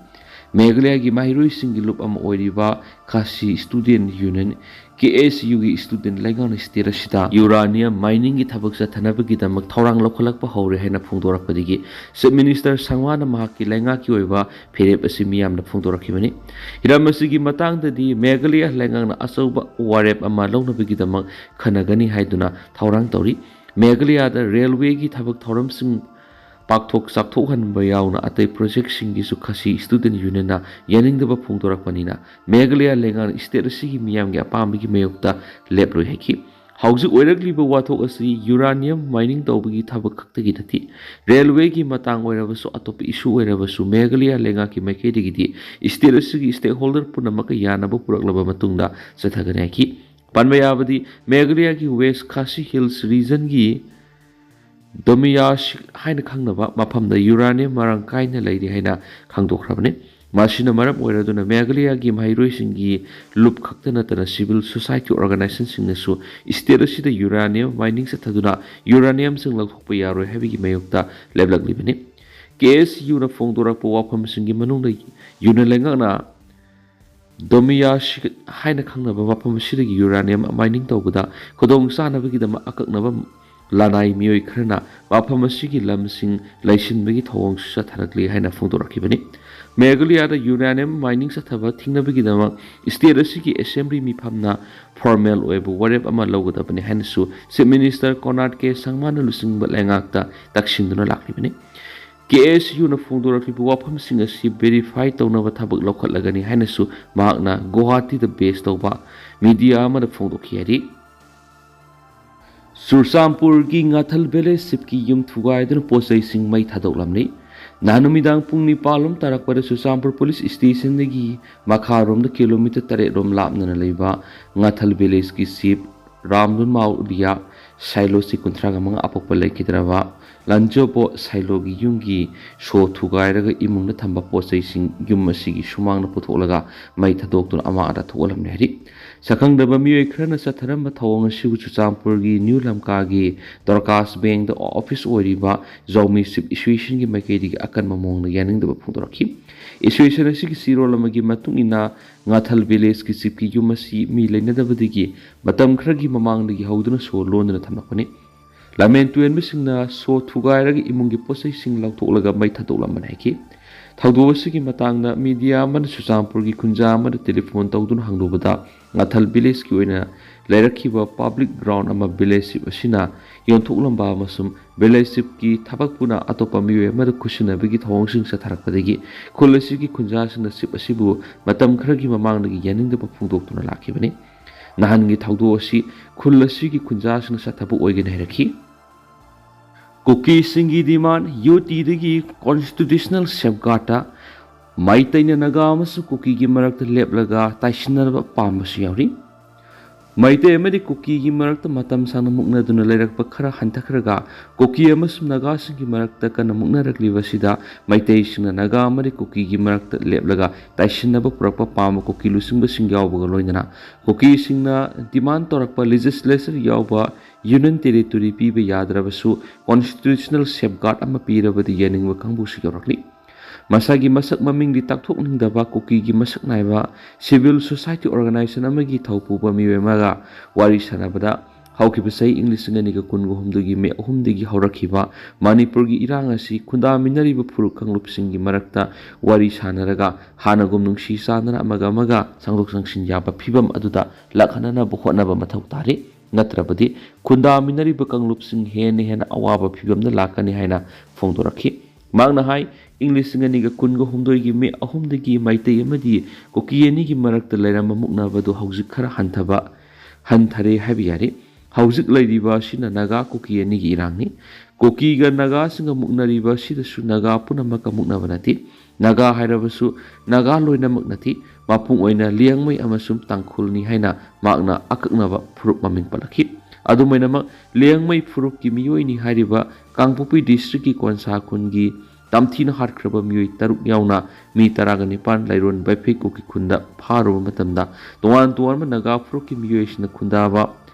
ꯃꯦꯘꯥꯂꯌꯥꯒꯤ ꯃꯍꯩꯔꯣꯏꯁꯤꯡꯒꯤ ꯂꯨꯞ ꯑꯃ ꯑꯣꯏꯔꯤꯕ ꯈꯥꯁꯤ ꯁ꯭ꯇꯨꯗꯦꯟꯠ ꯌꯨꯅꯤꯌꯟ, ꯀꯦ ꯑꯦꯁ ꯌꯨꯒꯤ ꯁ꯭ꯇꯨꯗꯦꯟꯠ ꯂꯩꯉꯥꯛꯅ ꯁ꯭ꯇꯦꯠ ꯑꯁꯤꯗ ꯌꯨꯔꯥꯅꯤꯌꯝ ꯃꯥꯏꯅꯤꯡꯒꯤ ꯊꯕꯛ ꯆꯠꯊꯅꯕꯒꯤꯗꯃꯛ ꯊꯧꯔꯥꯡ ꯂꯧꯈꯠꯂꯛꯄ ꯍꯧꯔꯦ ꯍꯥꯏꯅ ꯐꯣꯡꯗꯣꯔꯛꯄꯗꯒꯤ ꯆꯤꯐ ꯃꯤꯅꯤꯁꯇꯔ ꯁꯪꯃꯥꯅ ꯃꯍꯥꯛꯀꯤ ꯂꯩꯉꯥꯛꯀꯤ ꯑꯣꯏꯕ ꯐꯤꯔꯦꯞ ꯑꯁꯤ ꯃꯤꯌꯥꯝꯅ ꯐꯣꯡꯗꯣꯔꯛꯈꯤꯕꯅꯤ꯫ ꯍꯤꯔꯝ ꯑꯁꯤꯒꯤ ꯃꯇꯥꯡꯗꯗꯤ ꯃꯦꯘꯥꯂꯌꯥ ꯂꯩꯉꯥꯛꯅ ꯑꯆꯧꯕ ꯋꯥꯔꯦꯞ ꯑꯃ ꯂꯧꯅꯕꯒꯤꯗꯃꯛ ꯈꯟꯅꯒꯅꯤ ꯍꯥꯏꯗꯨꯅ ꯊꯧꯔꯥꯡ ꯇꯧꯔꯤ꯫ ꯃꯦꯘꯥꯂꯌꯥꯗ ꯔꯦꯜꯋꯦꯒꯤ ꯊꯕꯛ ꯊꯧꯔꯝꯁꯤꯡ ꯄꯥꯛꯊꯣꯛ ꯆꯥꯎꯊꯣꯛꯍꯟꯕ ꯌꯥꯎꯅ ꯑꯇꯩ ꯄ꯭ꯔꯣꯖꯦꯛꯁꯤꯡꯒꯤꯁꯨ ꯈꯥꯁꯤ ꯁ꯭ꯇꯨꯗꯦꯟꯠ ꯌꯨꯅꯤꯌꯟꯅ ꯌꯥꯅꯤꯡꯗꯕ ꯐꯣꯡꯗꯣꯔꯛꯄꯅꯤꯅ ꯃꯦꯘꯥꯂꯌꯥ ꯂꯩꯉꯥꯛꯅ ꯁ꯭ꯇꯦꯠ ꯑꯁꯤꯒꯤ ꯃꯤꯌꯥꯝꯒꯤ ꯑꯄꯥꯝꯕꯒꯤ ꯃꯥꯌꯣꯛꯇ ꯂꯦꯞꯂꯣꯏ ꯍꯥꯏꯈꯤ꯫ ꯍꯧꯖꯤꯛ ꯑꯣꯏꯔꯛꯂꯤꯕ ꯋꯥꯊꯣꯛ ꯑꯁꯤ ꯌꯨꯔꯥꯅꯤꯌꯝ ꯃꯥꯏꯅꯤꯡ ꯇꯧꯕꯒꯤ ꯊꯕꯛ ꯈꯛꯇꯒꯤ ꯅꯠꯇꯦ꯫ ꯔꯦꯜꯋꯦꯒꯤ ꯃꯇꯥꯡ ꯑꯣꯏꯔꯕꯁꯨ, ꯑꯇꯣꯞꯄ ꯏꯁꯨ ꯑꯣꯏꯔꯕꯁꯨ ꯃꯦꯘꯥꯂꯌꯥ ꯂꯩꯉꯥꯛꯀꯤ ꯃꯥꯏꯀꯩꯗꯒꯤꯗꯤ ꯁ꯭ꯇꯦꯠ ꯑꯁꯤꯒꯤ ꯁ꯭ꯇꯦꯛꯍꯣꯜꯗꯔ ꯄꯨꯝꯅꯃꯛꯀ ꯌꯥꯅꯕ ꯄꯨꯔꯛꯂꯕ ꯃꯇꯨꯡꯗ ꯆꯠꯊꯒꯅꯤ ꯍꯥꯏꯈꯤ꯫ ꯄꯟꯕ ꯌꯥꯕꯗꯤ ꯃꯦꯘꯥꯂꯌꯥꯒꯤ ꯋꯦꯁ ꯈꯥꯁꯤ ꯍꯤꯜꯁ ꯔꯤꯖꯟꯒꯤ ꯗꯣꯃꯤꯌꯥꯁꯤꯛ ꯍꯥꯏꯅ ꯈꯪꯅꯕ ꯃꯐꯝꯗ ꯌꯨꯔꯥꯅꯤꯌꯝ ꯃꯔꯥꯡ ꯀꯥꯏꯅ ꯂꯩꯔꯤ ꯍꯥꯏꯅ ꯈꯪꯗꯣꯛꯈ꯭ꯔꯕꯅꯤ꯫ ꯃꯁꯤꯅ ꯃꯔꯝ ꯑꯣꯏꯔꯗꯨꯅ ꯃꯦꯘꯥꯂꯌꯥꯒꯤ ꯃꯍꯩꯔꯣꯏꯁꯤꯡꯒꯤ ꯂꯨꯞ ꯈꯛꯇ ꯅꯠꯇꯅ ꯁꯤꯚꯤꯜ ꯁꯣꯁꯥꯏꯇꯤ ꯑꯣꯔꯒꯅꯥꯏꯖꯦꯁꯟꯁꯤꯡꯅꯁꯨ ꯁ꯭ꯇꯦꯠ ꯑꯁꯤꯗ ꯌꯨꯔꯥꯅꯤꯌꯝ ꯃꯥꯏꯅꯤꯡ ꯆꯠꯊꯗꯨꯅ ꯌꯨꯔꯥꯅꯤꯌꯝꯁꯤꯡ ꯂꯧꯊꯣꯛꯄ ꯌꯥꯔꯣꯏ ꯍꯥꯏꯕꯒꯤ ꯃꯥꯌꯣꯛꯇ ꯂꯦꯞꯂꯛꯂꯤꯕꯅꯤ꯫ ꯀꯦ ꯑꯦꯁ ꯌꯨꯅ ꯐꯣꯡꯗꯣꯔꯛꯄ ꯋꯥꯐꯝꯁꯤꯡꯒꯤ ꯃꯅꯨꯡꯗ ꯌꯨꯅꯤꯌꯟ ꯂꯩꯉꯥꯛꯅ ꯗꯣꯃꯤꯌꯥꯁꯤꯛ ꯍꯥꯏꯅ ꯈꯪꯅꯕ ꯃꯐꯝ ꯑꯁꯤꯗꯒꯤ ꯌꯨꯔꯥꯅꯤꯌꯝ ꯃꯥꯏꯅꯤꯡ ꯇꯧꯕꯗ ꯈꯨꯗꯣꯡ ꯆꯥꯅꯕꯒꯤꯗꯃꯛ ꯑꯀꯛꯅꯕ ꯂꯅꯥꯏ ꯃꯤꯑꯣꯏ ꯈꯔꯅ ꯃꯐꯝ ꯑꯁꯤꯒꯤ ꯂꯝꯁꯤꯡ ꯂꯩꯁꯤꯟꯕꯒꯤ ꯊꯧꯑꯣꯡꯁꯨ ꯆꯠꯊꯔꯛꯂꯤ ꯍꯥꯏꯅ ꯐꯣꯡꯗꯣꯔꯛꯈꯤꯕꯅꯤ꯫ ꯃꯦꯘꯥꯂꯌꯥꯗ ꯌꯨꯔꯦꯅꯤꯌꯝ ꯃꯥꯏꯅꯤꯡ ꯆꯠꯊꯕ ꯊꯤꯡꯅꯕꯒꯤꯗꯃꯛ ꯁ꯭ꯇꯦꯠ ꯑꯁꯤꯒꯤ ꯑꯦꯁꯦꯝꯕ꯭ꯂꯤ ꯃꯤꯐꯝꯅ ꯐꯣꯔꯃꯦꯜ ꯑꯣꯏꯕ ꯋꯥꯔꯦꯞ ꯑꯃ ꯂꯧꯒꯗꯕꯅꯤ ꯍꯥꯏꯅꯁꯨ ꯆꯤꯐ ꯃꯤꯅꯤꯁꯇꯔ ꯀꯣꯅꯥꯔꯗ ꯀꯦ ꯁꯪꯃꯥꯅ ꯂꯨꯆꯤꯡꯕ ꯂꯩꯉꯥꯛꯇ ꯇꯛꯁꯤꯟꯗꯨꯅ ꯂꯥꯛꯂꯤꯕꯅꯤ꯫ ꯀꯦ ꯑꯦꯁ ꯌꯨꯅ ꯐꯣꯡꯗꯣꯔꯛꯂꯤꯕ ꯋꯥꯐꯝꯁꯤꯡ ꯑꯁꯤ ꯚꯦꯔꯤꯐꯥꯏ ꯇꯧꯅꯕ ꯊꯕꯛ ꯂꯧꯈꯠꯂꯒꯅꯤ ꯍꯥꯏꯅꯁꯨ ꯃꯍꯥꯛꯅ ꯒꯨꯋꯥꯍꯥꯇꯤꯗ ꯕꯦꯁ ꯇꯧꯕ ꯃꯤꯗꯤꯌꯥ ꯑꯃꯗ ꯐꯣꯡꯗꯣꯛꯈꯤ ꯍꯥꯏꯔꯤ꯫ ꯆꯨꯔꯆꯥꯟꯄꯨꯔꯒꯤ ꯉꯥꯊꯜ ꯚꯤꯂꯦꯖ ꯁꯤꯞꯀꯤ ꯌꯨꯝ ꯊꯨꯒꯥꯏꯗꯨꯅ ꯄꯣꯠ ꯆꯩꯁꯤꯡ ꯃꯩ ꯊꯥꯗꯣꯛꯂꯝꯂꯤ꯫ ꯅꯍꯥꯟ ꯅꯨꯃꯤꯗꯥꯡ ꯄꯨꯡ ꯅꯤꯄꯥꯜ ꯂꯣꯝ ꯇꯥꯔꯛꯄꯗ ꯆꯨꯔꯆꯥꯟꯄꯨꯔ ꯄꯨꯂꯤꯁ ꯁ꯭ꯇꯦꯁꯟꯗꯒꯤ ꯃꯈꯥꯔꯣꯝꯗ ꯀꯤꯂꯣꯃꯤꯇꯔ ꯇꯔꯦꯠ ꯔꯣꯝ ꯂꯥꯞꯅꯅ ꯂꯩꯕ ꯉꯥꯊꯜ ꯚꯤꯂꯦꯖꯀꯤ ꯁꯤꯞ ꯔꯥꯝꯗꯨꯟ ꯃꯥꯎꯔꯤꯌꯥ ꯁꯥꯏꯂꯣ ꯆꯍꯤ ꯀꯨꯟꯊ꯭ꯔꯥꯒ ꯃꯉꯥ ꯑꯄꯣꯛꯄ ꯂꯩꯈꯤꯗ꯭ꯔꯕ ꯂꯟꯖꯣꯕꯣ ꯁꯥꯏꯂꯣꯒꯤ ꯌꯨꯝꯒꯤ ꯁꯣ ꯊꯨꯒꯥꯏꯔꯒ ꯏꯃꯨꯡꯗ ꯊꯝꯕ ꯄꯣꯠ ꯆꯩꯁꯤꯡ ꯌꯨꯝ ꯑꯁꯤꯒꯤ ꯁꯨꯃꯥꯡꯗ ꯄꯨꯊꯣꯛꯂꯒ ꯃꯩ ꯊꯥꯗꯣꯛꯇꯨꯅ ꯑꯃꯥꯡ ꯑꯇꯥ ꯊꯣꯛꯍꯜꯂꯝꯂꯦ ꯍꯥꯏꯔꯤ꯫ ꯁꯛꯈꯪꯗꯕ ꯃꯤꯑꯣꯏ ꯈꯔꯅ ꯆꯠꯊꯔꯝꯕ ꯊꯧꯑꯣꯡ ꯑꯁꯤꯕꯨ ꯆꯨꯔꯆꯥꯟꯄꯨꯔꯒꯤ ꯅ꯭ꯌꯨ ꯂꯝꯀꯥꯒꯤ ꯗꯣꯔꯀꯥꯁ ꯕꯦꯡꯗ ꯑꯣꯐꯤꯁ ꯑꯣꯏꯔꯤꯕ ꯖꯧꯃꯤ ꯁꯤꯞ ꯑꯦꯁꯣꯁꯤꯌꯦꯁꯟꯒꯤ ꯃꯥꯏꯀꯩꯗꯒꯤ ꯑꯀꯟꯕ ꯃꯑꯣꯡꯗ ꯌꯥꯅꯤꯡꯗꯕ ꯐꯣꯡꯗꯣꯔꯛꯈꯤ꯫ ꯑꯦꯁꯣꯁꯤꯌꯦꯁꯟ ꯑꯁꯤꯒꯤ ꯆꯦꯔꯣꯜ ꯑꯃꯒꯤ ꯃꯇꯨꯡ ꯏꯟꯅ ꯉꯥꯊꯜ ꯚꯤꯂꯦꯖꯀꯤ ꯁꯤꯞꯀꯤ ꯌꯨꯝ ꯑꯁꯤ ꯃꯤ ꯂꯩꯅꯗꯕꯗꯒꯤ ꯃꯇꯝ ꯈꯔꯒꯤ ꯃꯃꯥꯡꯗꯒꯤ ꯍꯧꯗꯨꯅ ꯁꯣ ꯂꯣꯟꯗꯨꯅ ꯊꯝꯂꯛꯄꯅꯤ꯫ ꯂꯃꯦꯟ ꯇꯨꯔꯦꯟꯕꯁꯤꯡꯅ ꯁꯣ ꯊꯨꯒꯥꯏꯔꯒ ꯏꯃꯨꯡꯒꯤ ꯄꯣꯠꯆꯩꯁꯤꯡ ꯂꯧꯊꯣꯛꯂꯒ ꯃꯩ ꯊꯥꯗꯣꯛꯂꯝꯕꯅꯤ ꯍꯥꯏꯈꯤ꯫ ꯊꯧꯗꯣꯛ ꯑꯁꯤꯒꯤ ꯃꯇꯥꯡꯗ ꯃꯤꯗꯤꯌꯥ ꯑꯃꯅ ꯆꯨꯔꯆꯥꯟꯄꯨꯔꯒꯤ ꯈꯨꯟꯖꯥ ꯑꯃꯗ ꯇꯦꯂꯤꯐꯣꯟ ꯇꯧꯗꯨꯅ ꯍꯪꯂꯨꯕꯗ ꯉꯥꯊꯜ ꯚꯤꯂꯦꯖꯀꯤ ꯑꯣꯏꯅ ꯂꯩꯔꯛꯈꯤꯕ ꯄꯕ꯭ꯂꯤꯛ ꯒ꯭ꯔꯥꯎꯟ ꯑꯃ ꯚꯤꯂꯦꯖ ꯁꯤꯞ ꯑꯁꯤꯅ ꯌꯣꯟꯊꯣꯛꯂꯝꯕ ꯑꯃꯁꯨꯡ ꯚꯤꯂꯦꯖ ꯁꯤꯞꯀꯤ ꯊꯕꯛ ꯄꯨꯅ ꯑꯇꯣꯞꯄ ꯃꯤꯑꯣꯏ ꯑꯃꯗ ꯈꯨꯠꯁꯤꯟꯅꯕꯒꯤ ꯊꯧꯑꯣꯡꯁꯤꯡ ꯆꯠꯊꯔꯛꯄꯗꯒꯤ ꯈꯨꯜ ꯑꯁꯤꯒꯤ ꯈꯨꯟꯖꯥꯁꯤꯡꯅ ꯁꯤꯞ ꯑꯁꯤꯕꯨ ꯃꯇꯝ ꯈꯔꯒꯤ ꯃꯃꯥꯡꯗꯒꯤ ꯌꯥꯅꯤꯡꯗꯕ ꯐꯣꯡꯗꯣꯛꯇꯨꯅ ꯂꯥꯛꯈꯤꯕꯅꯤ꯫ ꯅꯍꯥꯟꯒꯤ ꯊꯧꯗꯣꯛ ꯑꯁꯤ ꯈꯨꯜ ꯑꯁꯤꯒꯤ ꯈꯨꯟꯖꯥꯁꯤꯡꯅ ꯆꯠꯊꯕ ꯑꯣꯏꯒꯅꯤ ꯍꯥꯏꯔꯛꯈꯤ꯫ ꯀꯨꯀꯤꯁꯤꯡꯒꯤ ꯗꯤꯃꯥꯟ ꯌꯨ ꯇꯤꯗꯒꯤ ꯀꯣꯟꯁꯇꯤꯇ꯭ꯌꯨꯁꯅꯦꯜ ꯁꯦꯐꯒꯥꯔꯗꯇ ꯃꯩꯇꯩꯅ ꯅꯥꯒꯥ ꯑꯃꯁꯨꯡ ꯀꯨꯀꯤꯒꯤ ꯃꯔꯛꯇ ꯂꯦꯞꯂꯒ ꯇꯥꯏꯁꯤꯟꯅꯕ ꯄꯥꯝꯕꯁꯨ ꯌꯥꯎꯔꯤ꯫ ꯃꯩꯇꯩ ꯑꯃꯗꯤ ꯀꯨꯀꯤꯒꯤ ꯃꯔꯛꯇ ꯃꯇꯝ ꯁꯥꯡꯅ ꯃꯨꯛꯅꯗꯨꯅ ꯂꯩꯔꯛꯄ ꯈꯔ ꯍꯟꯊꯈ꯭ꯔꯒ ꯀꯨꯀꯤ ꯑꯃꯁꯨꯡ ꯅꯥꯒꯥꯁꯤꯡꯒꯤ ꯃꯔꯛꯇ ꯀꯟꯅ ꯃꯨꯛꯅꯔꯛꯂꯤꯕ ꯑꯁꯤꯗ ꯃꯩꯇꯩꯁꯤꯡꯅ ꯅꯥꯒꯥ ꯑꯃꯗꯤ ꯀꯨꯀꯤꯒꯤ ꯃꯔꯛꯇ ꯂꯦꯞꯂꯒ ꯇꯥꯏꯁꯤꯟꯅꯕ ꯄꯨꯔꯛꯄ ꯄꯥꯝꯕ ꯀꯨꯀꯤ ꯂꯨꯆꯤꯡꯕꯁꯤꯡ ꯌꯥꯎꯕꯒ ꯂꯣꯏꯅꯅ ꯀꯨꯀꯤꯁꯤꯡꯅ ꯗꯤꯃꯥꯟ ꯇꯧꯔꯛꯄ ꯂꯦꯖꯤꯁꯂꯦꯆꯔ ꯌꯥꯎꯕ ꯌꯨꯅꯤꯌꯟ ꯇꯦꯔꯤꯇꯣꯔꯤ ꯄꯤꯕ ꯌꯥꯗ꯭ꯔꯕꯁꯨ ꯀꯣꯟꯁꯇꯤꯇ꯭ꯌꯨꯁꯅꯦꯜ ꯁꯦꯐꯒꯥꯔꯗ ꯑꯃ ꯄꯤꯔꯕꯗꯤ ꯌꯥꯅꯤꯡꯕ ꯀꯥꯡꯕꯨꯁꯨ ꯌꯥꯎꯔꯛꯂꯤ꯫ ꯃꯁꯥꯒꯤ ꯃꯁꯛ ꯃꯃꯤꯡꯗꯤ ꯇꯥꯛꯊꯣꯛꯅꯤꯡꯗꯕ ꯀꯨꯀꯤꯒꯤ ꯃꯁꯛ ꯅꯥꯏꯕ ꯁꯤꯚꯤꯜ ꯁꯣꯁꯥꯏꯇꯤ ꯑꯣꯔꯒꯅꯥꯏꯖꯦꯁꯟ ꯑꯃꯒꯤ ꯊꯧꯄꯨꯕ ꯃꯤꯑꯣꯏ ꯑꯃꯒ ꯋꯥꯔꯤ ꯁꯥꯟꯅꯕꯗ ꯍꯧꯈꯤꯕ ꯆꯍꯤ ꯏꯪ ꯂꯤꯁꯤꯡ ꯑꯅꯤꯒ ꯀꯨꯟꯒ ꯍꯨꯝꯗꯣꯏꯒꯤ ꯃꯦ ꯑꯍꯨꯝꯗꯒꯤ ꯍꯧꯔꯛꯈꯤꯕ ꯃꯅꯤꯄꯨꯔꯒꯤ ꯏꯔꯥꯡ ꯑꯁꯤ ꯈꯨꯟꯗꯥꯃꯤꯟꯅꯔꯤꯕ ꯐꯨꯔꯨꯞ ꯀꯥꯡꯂꯨꯞꯁꯤꯡꯒꯤ ꯃꯔꯛꯇ ꯋꯥꯔꯤ ꯁꯥꯅꯔꯒ ꯍꯥꯟꯅꯒꯨꯝ ꯅꯨꯡꯁꯤ ꯆꯥꯟꯅꯅ ꯑꯃꯒ ꯑꯃꯒ ꯆꯪꯊꯣꯛ ꯆꯪꯁꯤꯟ ꯌꯥꯕ ꯐꯤꯕꯝ ꯑꯗꯨꯗ ꯂꯥꯛꯍꯟꯅꯅꯕ ꯍꯣꯠꯅꯕ ꯃꯊꯧ ꯇꯥꯔꯤ꯫ ꯅꯠꯇ꯭ꯔꯕꯗꯤ ꯈꯨꯟꯗꯥꯃꯤꯟꯅꯔꯤꯕ ꯀꯥꯡꯂꯨꯞꯁꯤꯡ ꯍꯦꯟꯅ ꯍꯦꯟꯅ ꯑꯋꯥꯕ ꯐꯤꯕꯝꯗ ꯂꯥꯛꯀꯅꯤ ꯍꯥꯏꯅ ꯐꯣꯡꯗꯣꯔꯛꯈꯤ꯫ ꯃꯍꯥꯛꯅ ꯍꯥꯏ, ꯏꯪ ꯂꯤꯁꯤꯡ ꯑꯅꯤꯒ ꯀꯨꯟꯒ ꯍꯨꯝꯗꯣꯏꯒꯤ ꯃꯦ ꯑꯍꯨꯝꯗꯒꯤ ꯃꯩꯇꯩ ꯑꯃꯗꯤ ꯀꯨꯀꯤ ꯑꯅꯤꯒꯤ ꯃꯔꯛꯇ ꯂꯩꯔꯝꯕ ꯃꯨꯛꯅꯕꯗꯨ ꯍꯧꯖꯤꯛ ꯈꯔ ꯍꯟꯊꯕ, ꯍꯟꯊꯔꯦ ꯍꯥꯏꯕ ꯌꯥꯔꯦ꯫ ꯍꯧꯖꯤꯛ ꯂꯩꯔꯤꯕ ꯑꯁꯤꯅ ꯅꯥꯒꯥ ꯀꯨꯀꯤ ꯑꯅꯤꯒꯤ ꯏꯔꯥꯡꯅꯤ꯫ ꯀꯨꯀꯤꯒ ꯅꯥꯒꯥꯁꯤꯡꯒ ꯃꯨꯛꯅꯔꯤꯕ ꯑꯁꯤꯗꯁꯨ ꯅꯥꯒꯥ ꯄꯨꯝꯅꯃꯛꯀ ꯃꯨꯛꯅꯕ ꯅꯠꯇꯦ꯫ ꯅꯥꯒꯥ ꯍꯥꯏꯔꯕꯁꯨ ꯅꯥꯒꯥ ꯂꯣꯏꯅꯃꯛ ꯅꯠꯇꯦ꯫ ꯃꯄꯨꯡ ꯑꯣꯏꯅ ꯂꯤꯌꯥꯡꯃꯩ ꯑꯃꯁꯨꯡ ꯇꯥꯡꯈꯨꯜꯅꯤ ꯍꯥꯏꯅ ꯃꯍꯥꯛꯅ ꯑꯀꯛꯅꯕ ꯐꯨꯔꯨꯞ ꯃꯃꯤꯡ ꯄꯜꯂꯛꯈꯤ꯫ ꯑꯗꯨꯝ ꯑꯣꯏꯅꯃꯛ, ꯂꯤꯌꯥꯡꯃꯩ ꯐꯨꯔꯨꯞꯀꯤ ꯃꯤꯑꯣꯏꯅꯤ ꯍꯥꯏꯔꯤꯕ ꯀꯥꯡꯄꯣꯛꯄꯤ ꯗꯤꯁꯇ꯭ꯔꯤꯛꯀꯤ ꯀꯣꯟꯁꯥ ꯈꯨꯟꯒꯤ ꯇꯝꯊꯤꯅ ꯍꯥꯠꯈ꯭ꯔꯕ ꯃꯤꯑꯣꯏ ꯇꯔꯨꯛ ꯌꯥꯎꯅ ꯃꯤ ꯇꯔꯥꯒ ꯅꯤꯄꯥꯟ ꯂꯩꯔꯣꯟ ꯕꯩꯐꯩ ꯀꯨꯀꯤ ꯈꯨꯟꯗ ꯐꯥꯔꯨꯕ ꯃꯇꯝꯗ, ꯇꯣꯉꯥꯟ ꯇꯣꯉꯥꯟꯕ ꯅꯥꯒꯥ ꯐꯨꯔꯨꯞꯀꯤ ꯃꯤꯑꯣꯏꯁꯤꯡꯅ ꯈꯨꯟꯗꯥꯕ